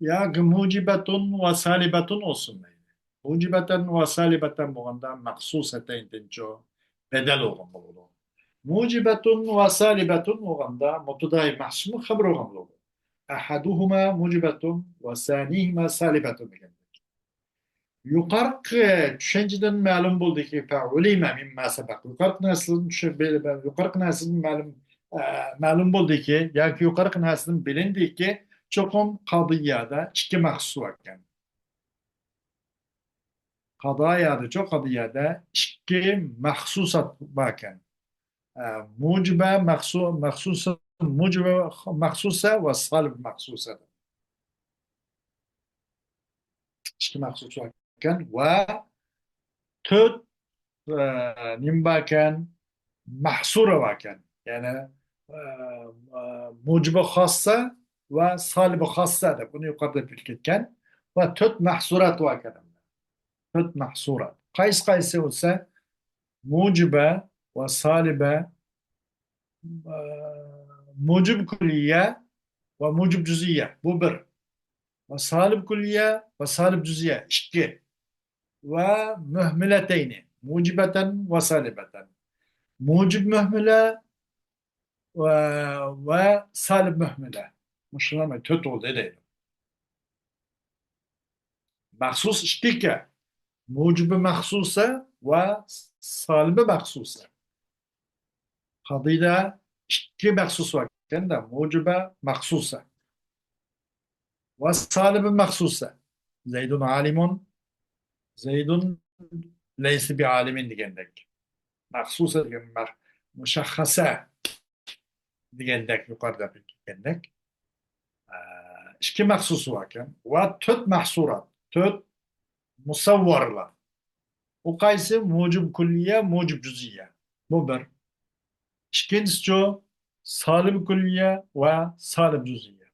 ياكى موجبة وسالبة بولسۇن مەيلى. موجبة وسالبة بولغاندا مەخسۇسەتەيندىنچۇ بەدەل بولغان بولىدۇ. موجبة وسالبة بولغاندا مۇبتەدا مەخسۇسمۇ خەبەر بولغان بولىدۇ. أحدهما موجبة وثانيهما سالبة دېگەندەك. يۇقىرىقى چۈشەنچىدىن مەلۇم بولدىكى، فعلم مما سبق، يۇقىرىقى نەرسىدىن چۈشە-، يۇقىرىقى نەرسىدىن مەلۇم، ئە، مەلۇم بولدىكى ياكى يۇقىرىقى نەرسىدىن بىلىندىكى، چوقۇم قەزىيەدە ئىككى مەخسۇس باركەن. قەزىيەدىچۇ، قەزىيەدە ئىككى مەخسۇسات باركەن. ئە، مۇجىبە مەخسۇ-، مەخسۇسە، مۇجىبە مەخسۇسە ۋە سالىب مەخسۇسە. ئىككى مەخسۇس باركەن ۋە تۆت، ئە، نېمە باركەن؟ مەھسۇرە باركەن. يەنى، ئە، ئە، مۇجىبە خاسسە ۋە سالىبە خاسسە دەپ ئۇنى يۇقىرىدا بىلدۈرۈپ كەتكەن. ۋە تۆت مەھسۇرات باركەن. تۆت مەھسۇرات. قايسى قايسى بولسا، مۇجىبە ۋە سالىبە، ئە، مۇجىب كۈللىيە ۋە مۇجىب جۈزئىيە. بۇ بىر. ۋە سالىب كۈللىيە ۋە سالىب جۈزئىيە. ئىككى. ۋە مۇھمىلەتەينى. مۇجىبەتەن ۋە سالىبەتەن. مۇجىب مۇھمىلە ۋە، ۋە سالىب مۇھمىلە. مۇشۇلار تۆت بولدى دەيدۇ. مەخسۇس ئىككى ئىكەن. مۇجىبى مەخسۇسە ۋە سالىبى مەخسۇسە. قەزىيەدە ئىككى مەخسۇس باركەن-دە، مۇجىبە مەخسۇسە ۋە سالىبى مەخسۇسە. زەيدۇن ئالىمۇن، زەيدۇن لەيسە بىئالىمىن دېگەندەك. مەخسۇسە دېگەن مەخ-، مۇشەخخەسە دېگەندەك، يۇقىرىدا بىلدۈرگەندەك، ئە، ئىككى مەخسۇس باركەن ۋە تۆت مەھسۇرات، تۆت مۇسەۋۋەرلەر. ئۇ قايسى؟ مۇجىب كۈللىيە، مۇجىب جۈزئىيە. بۇ بىر. ئىككىنچىسىچۇ؟ سالىب كۈللىيە ۋە سالىب جۈزئىيە.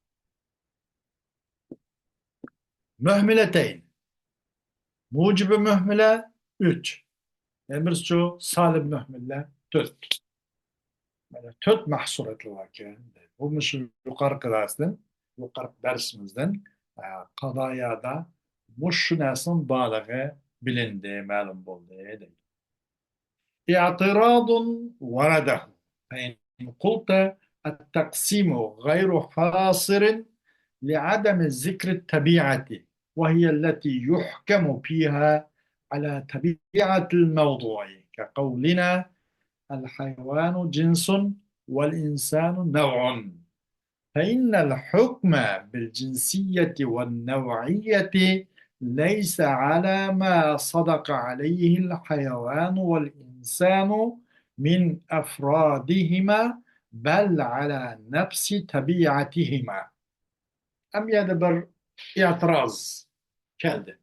مۇھمىلەتەين. مۇجىبى مۇھمىلە ئۈچ. يەنە بىرسىچۇ؟ سالىب مۇھمىلە تۆت. مانا تۆت مەھسۇراتلار باركەن. بۇ مۇشۇ يۇقىرىقى دەرستىن، يۇقىرىقى دەرسىمىزدىن، ئە، قەزىيەدە مۇشۇ نەرسىنىڭ بارلىقى بىلىندى، مەلۇم بولدى دەيدۇ. اعتراض ورده، فإن قلت التقسيم غير حاصر لعدم ذكر الطبيعة، وهي التي يحكم فيها على طبيعة الموضوع، كقولنا: الحيوان جنس والإنسان نوع. فإن الحكم بالجنسية والنوعية ليس على ما صدق عليه الحيوان والإنسان من أفرادهما، بل على نفس طبيعتهما. ئەم يەردە بىر ئېتىراز كەلدى.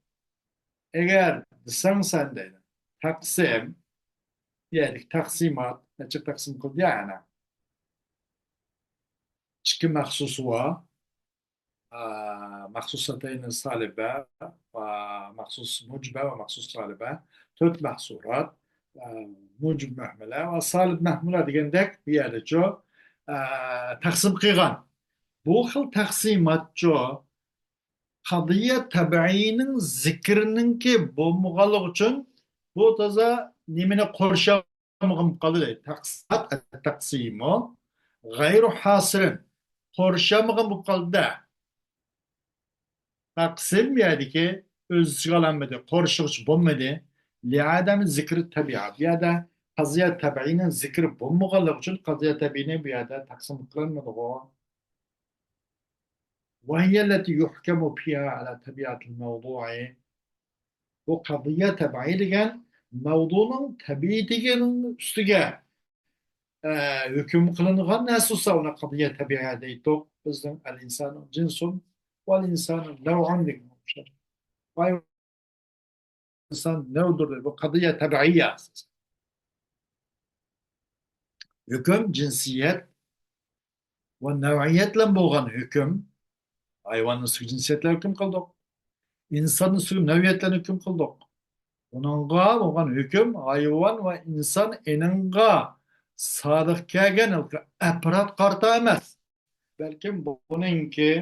ئەگەر دېسەڭ سەن دەيدۇ، تەقسىم، يەنى تەقسىمات، نەچچە تەقسىم قىلدى يا ئەنە. ئىككى مەخسۇس ۋە، ئا، مەخسۇسەتەينى سالىبە ۋە مەخسۇس مۇجىبە ۋە مەخسۇس سالىبە، تۆت مەھسۇرات، ئا، مۇجىب مەھمۇلە ۋە سالىب مەھمۇلە دېگەندەك بۇ يەردىچۇ، ئا، تەقسىم قىلغان. بۇ خىل تەقسىماتچۇ قەزىيە تەبىئىينىڭ زىكرىنىڭكى بولمىغانلىقى ئۈچۈن بۇ تازا نېمىنى قورشىمىغان بولۇپ قالدى دەيدۇ. تەقسىمات، تەقسىمۇ غەيرۇ ھاسىرىن. قورشىمىغان بولۇپ قالدى-دە. تەقسىم يەردىكى ئۆز ئىچىگە ئالالمىدى، قورشىغۇچى بولمىدى. لىئادەم زىكرى تەبىئە. بۇ يەردە قەزىيە تەبىئىينىڭ زىكرى بولمىغانلىقى ئۈچۈن قەزىيە تەبىئىينى بۇ يەردە تەقسىم قىلالمىدىغۇ. وهي التي يحكم فيها على طبيعة الموضوع. بۇ قەزىيە تەبىئىي دېگەن مەۋزۇنىڭ تەبىئىتىنىڭ ئۈستىگە، ئە، ھۆكۈم قىلىنغان نەرسە بولسا، ئۇنى قەزىيە تەبىئىي دەيتتۇق. بىزنىڭ الإنسان جنس والإنسان نوع دېگەن ئوخشاش. ئىنسان نەۋدۇر دەيدۇ. بۇ قەزىيە تەبىئىيە ئاساسەن. ھۆكۈم جىنسىيەت ۋە نەۋئىيەت بىلەن بولغان ھۆكۈم. ھايۋاننىڭ ئۈستىگە جىنسىيەت بىلەن ھۆكۈم قىلدۇق. ئىنساننىڭ ئۈستىگە نەۋئىيەت بىلەن ھۆكۈم قىلدۇق. ئۇنىڭغا بولغان ھۆكۈم ھايۋان ۋە ئىنسان ئېنىڭغا سادىق كەلگەن ئەپراد قارىتا ئەمەس، بەلكىم بۇنىڭكى،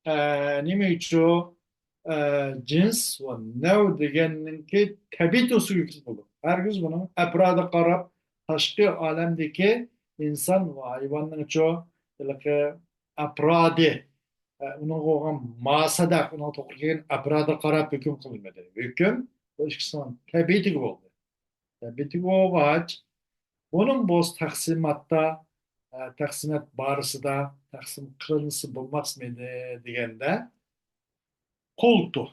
ئە، نېمە ئۈچۈن، ئە، جىنس ۋە نەۋ دېگەننىڭكى تەبىئىي تۈسىگە كىرىپ بولىدۇ. ھەرگىز بۇنىڭ ئەپرادىغا قاراپ، تاشقى ئالەمدىكى ئىنسان ۋە ھايۋاننىڭچۇ ھېلىقى ئەپرادى، ئە، ئۇنىڭغا بولغان ماساداق، ئۇنىڭغا توغرا كەلگەن ئەپرادىغا قاراپ ھۆكۈم قىلىنمىدى. ھۆكۈم بۇ ئىككىسىنىڭ تەبىئىتىگە بولدى. تەبىئىتىگە بولغاچ، بۇنىڭ بولسا تەقسىماتتا، ئە، تەقسىمات بارىسىدا تەقسىم قىلىنسا بولماسمىدى دېگەندە، قۇلتۇ.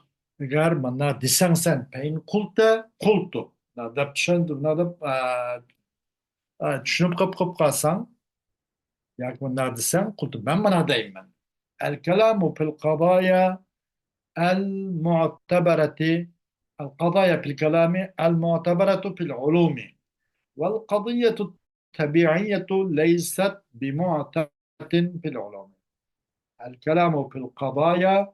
ئەگەر مانا دېسەڭ سەن، پەين قۇلتە، قۇلتۇ. مانا دەپ چۈشەندىم، مانا دەپ، ئە، ئە، چۈشىنىپ قاپ، قاپ قالساڭ، ياكى مۇنداق دېسەڭ، قۇلتۇ، مەن مانا دەيمەن. الكلام في القضايا المعتبرة، القضايا في الكلام المعتبرة في العلوم، والقضية الطبيعية ليست بمعتبرة في العلوم. الكلام في القضايا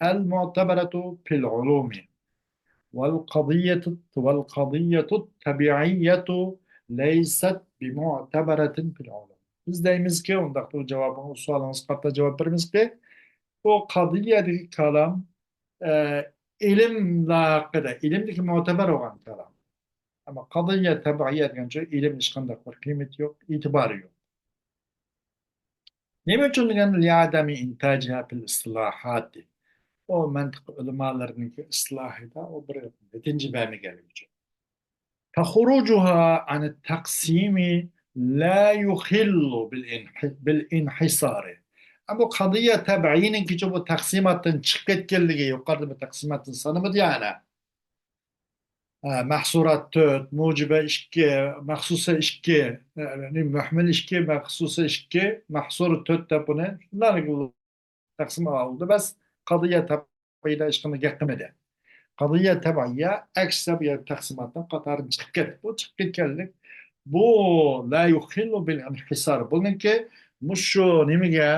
المعتبرة في العلوم، والقضية، والقضية الطبيعية ليست بمعتبرة في العلوم. بىز دەيمىزكى، ئۇنداقتا بۇ جاۋابىڭىز، سوئالىڭىزغا قارىتا جاۋاب بېرىمىزكى، بۇ قەزىيەدىكى كالام، ئە، ئىلىملەر ھەققىدە، ئىلىمدىكى مۆتىبەر بولغان كالام. ئەمما قەزىيە تەبىئىيە دېگەنچە ئىلىم ھېچقانداق بىر قىممىتى يوق، ئېتىبارى يوق. نېمە ئۈچۈن دېگەندە، لىئادەمى ئىنتاجىھا پىل ئىستىلاھاتى. ئۇ مەنتىق ئۆلىمالىرىنىڭكى ئىستىلاھىدا ئۇ بىر نەتىجە بەرمىگەنلىكى ئۈچۈن. فخروجها عن التقسيم لا يخل بالانح-، بالانحصار. ئەمما قەزىيە تەبىئىينىڭكىچە بۇ تەقسىماتتىن چىقىپ كەتكەنلىكى، يۇقىرىدا بىر تەقسىماتتىن سانىمىدى يەنە. ئە، مەھسۇرات تۆت، مۇجىبە ئىككى، مەخسۇسە ئىككى، ئە، مۇھمىل ئىككى، مەخسۇسە ئىككى، مەھسۇر تۆت دەپ بۇنى شۇنداق تەقسىم ئالدى. بەس، قەزىيە تەبىئىيدە ھېچقانداق گەپ قىلمىدى. قەزىيە تەبىئىيە ئەكسىچە بۇ يەردە تەقسىماتنىڭ قاتارىدىن چىقىپ كەتتى. بۇ چىقىپ كەتكەنلىك، بۇ لا يخل بالانحصار. بۇنىڭكى مۇشۇ نېمىگە،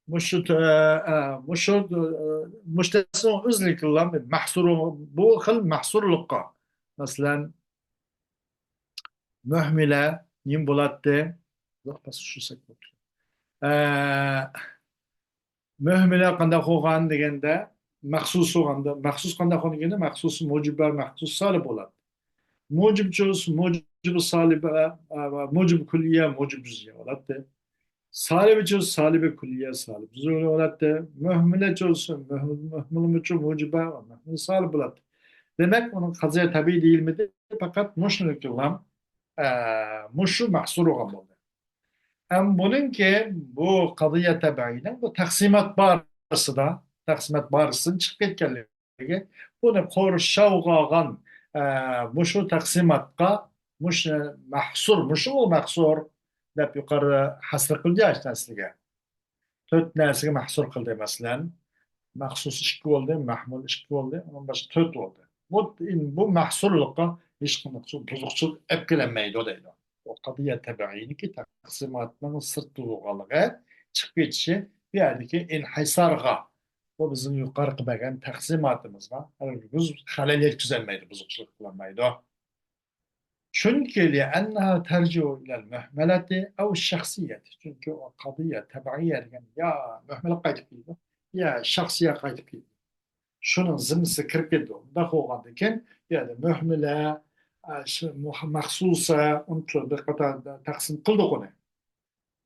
مۇشۇ، ئە، ئە، مۇشۇ، ئە، مۇشۇ تەقسىم ئۆزلۈكىلا مەھسۇر، بۇ خىل مەھسۇرلۇققا. مەسىلەن، مۆھمىلە نېمە بولاتتى؟ ياق، بەس، شۇ سەت بولدى. ئە، مۆھمىلە قانداق بولغان دېگەندە، مەخسۇس بولغاندا، مەخسۇس قانداق بولغان دېگەندە، مەخسۇس مۇجىب ۋە مەخسۇس سالىب بولاتتى. مۇجىب چوز، مۇجىب سالىب، ئە، ئە، مۇجىب كۈللىيە، مۇجىب جۈزئىيە بولاتتى. سالىبى چوز، سالىبى كۈللىيە، سالىب جۈزئىيە بولاتتى. مۆھمىلە چوز، مۆھ-، مۆھمىلىمۇ چوز مۇجىبە، مۆھمىل سالىب بولاتتى. دېمەك، ئۇنىڭ قەزىيە تەبىئىي دېيىلمىدى، پەقەت مۇشۇنىڭكىلا، ئە، مۇشۇ مەھسۇر بولغان بولدى. ئەم بۇنىڭكى، بۇ قەزىيە تەبىئىينىڭ بۇ تەقسىمات بارىسىدا، تەقسىمات بارىسىدىن چىقىپ كەتكەنلىكى، بۇنى قورشاۋغا ئالغان، ئە، مۇشۇ تەقسىماتقا، مۇشۇ مەھسۇر، مۇشۇ مەھسۇر دەپ يۇقىرى ھەسر قىلدى ھەش نەرسىگە. تۆت نەرسىگە مەھسۇر قىلدى، مەسىلەن، مەخسۇس ئىككى بولدى، مەھمۇل ئىككى بولدى، ئۇنىڭ باشقا تۆت بولدى. بۇ، بۇ مەھسۇرلۇققا ھېچقانداق بۇزۇقچىلىق ئەپ كېلەلمەيدۇ دەيدۇ. ئۇ قەزىيە تەبىئىينىكى تەقسىماتنىڭ سىرتىدا بولغانلىقى، چىقىپ كېتىشى، بۇ يەردىكى ئىنھىسارغا، بۇ بىزنىڭ يۇقىرىقى بەرگەن تەقسىماتىمىزغا ھەرگىز خەلەل يەتكۈزەلمەيدۇ، بۇزۇقچىلىق قىلالمايدۇ. چۈنكى لأنها ترجع إلى المهملة أو الشخصية. چۈنكى ئۇ قەزىيە تەبىئىيە دېگەن يا مۆھمىلە قايتىپ كېلىدۇ، يا شەخسىيە قايتىپ كېلىدۇ. شۇنىڭ زىممىسىگە كىرىپ كېتىدۇ. ئۇنداق بولغاندىن كېيىن، بۇ يەردە مۆھمىلە، ئە، شۇ مۇھ-، مەخسۇسە، ئۇنى بىر قاتار تەقسىم قىلدۇق ئۇنى.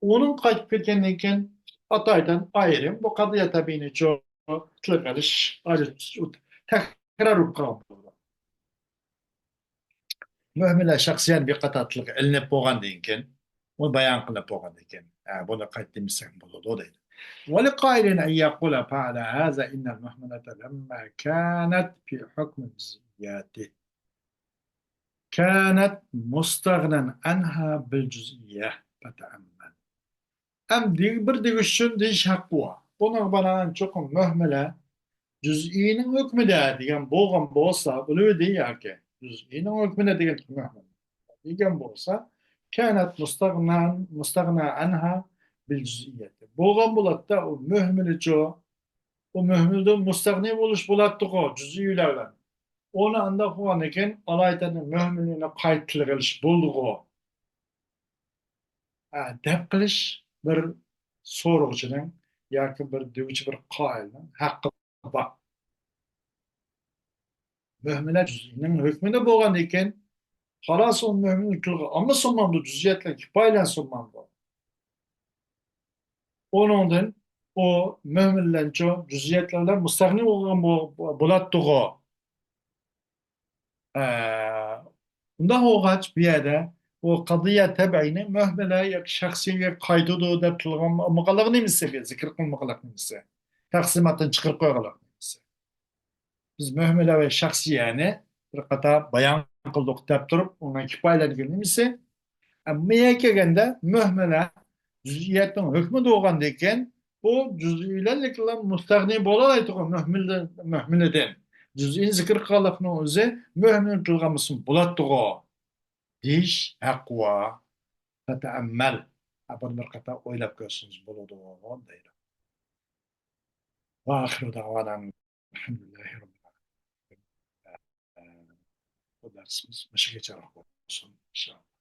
ئۇنىڭ قايتىپ كەتكەندىن كېيىن ئاتايىدىن ئايرىم بۇ قەزىيە تەبىئىينى چوڭ تىلغا ئېلىش ھاجەت، تەكرار بولۇپ قالغان بولىدۇ. مۆھمىلە شەخسىيەن بىر قاتار تىلغا ئېلىنىپ بولغاندىن كېيىن، ئۇ بايان قىلىنىپ بولغاندىن كېيىن، ئە، بۇنى قايتا دېمىسەك بولىدۇ دەيدۇ. ولقائل أن يقول فعلى هذا إن المهملة لما كانت في حكم الجزئيات كانت مستغنى عنها بالجزئية فتأمل. ئەم دېگۈ-، بىر دېگۈچى ئۈچۈن دېيىش ھەققى بار. بۇنىڭغا بىنائەن چوقۇم مۆھمىلە جۈزئىينىڭ ھۆكمىدە دېگەن بولغان بولسا، بولۇۋىدى ياكى جۈزئىينىڭ ھۆكمىدە دېگەن مۆھمىلە دېگەن بولسا، كانت مستغنى، مستغنى عنها بالجزئية. بولغان بولاتتى، ئۇ مۆھمىلىچۇ، ئۇ مۆھمىلدىن مۇستەغنى بولۇش بولاتتىغۇ، جۈزئىيلەر بىلەن. ئۇنى ئانداق قىلغاندىن كېيىن، ئالايىتەننى مۆھمىلىنى قايتا تىلغا ئېلىش بولدىغۇ، ھە، دەپ قىلىش بىر سورىغۇچىنىڭ ياكى بىر دېگۈچى بىر قائىلنىڭ ھەققى بار. مۆھمىلە جۈزئىينىڭ ھۆكمىدە بولغاندىن كېيىن، خالاس، ئۇ مۆھمىلە تىلغا ئالمىسا بولمامدۇ، جۈزئىيەتلەر كىپايىلەنسە بولمامدۇ؟ ئۇنىڭدىن ئۇ مۆھمىللەنچۇ جۈزئىيەتلەردىن مۇستەغنى بولغان بو-، بولاتتىغۇ. ئە، ئۇنداق بولغاچ، بۇ يەردە ئۇ قەزىيە تەبىئىينى مۆھمىلە ياكى شەخسىيگە قايتىدۇ دەپ تىلغا ئالمىغانلىقى نېمىسى، بۇ زىكىر قىلمىغانلىق نېمىسى، تەقسىماتتىن چىقىرىپ قويغانلىق نېمىسى؟ بىز مۆھمىلە ۋە شەخسىيەنى بىر قاتار بايان قىلدۇق دەپ تۇرۇپ، ئۇنىڭ كىپايىلەنگەن نېمىسى؟ ئەمما يەنە كەلگەندە، مۆھمىلە جۈزئىيەتنىڭ ھۆكمىدە بولغاندىن كېيىن، بۇ جۈزئىيلەرلىكلا مۇستەغنى بولالايدىغۇ مۆھمىلدىن، مۆھمىلىدىن. جۈزئىينى زىكىر قىلغانلىقنىڭ ئۆزى مۆھمىلنى تىلغا ئالمىسىمۇ بولاتتىغۇ دېيىش ھەققى بار. فتأمل. ھە، بۇنى بىر قاتار ئويلاپ كۆرسىڭىز بولىدۇ، دەيدۇ. وآخر دعوانا أن الحمد لله رب العالمين. بۇ دەرسىمىز مۇشۇ كەچەلىك بولسۇن، ئىنشائاللا.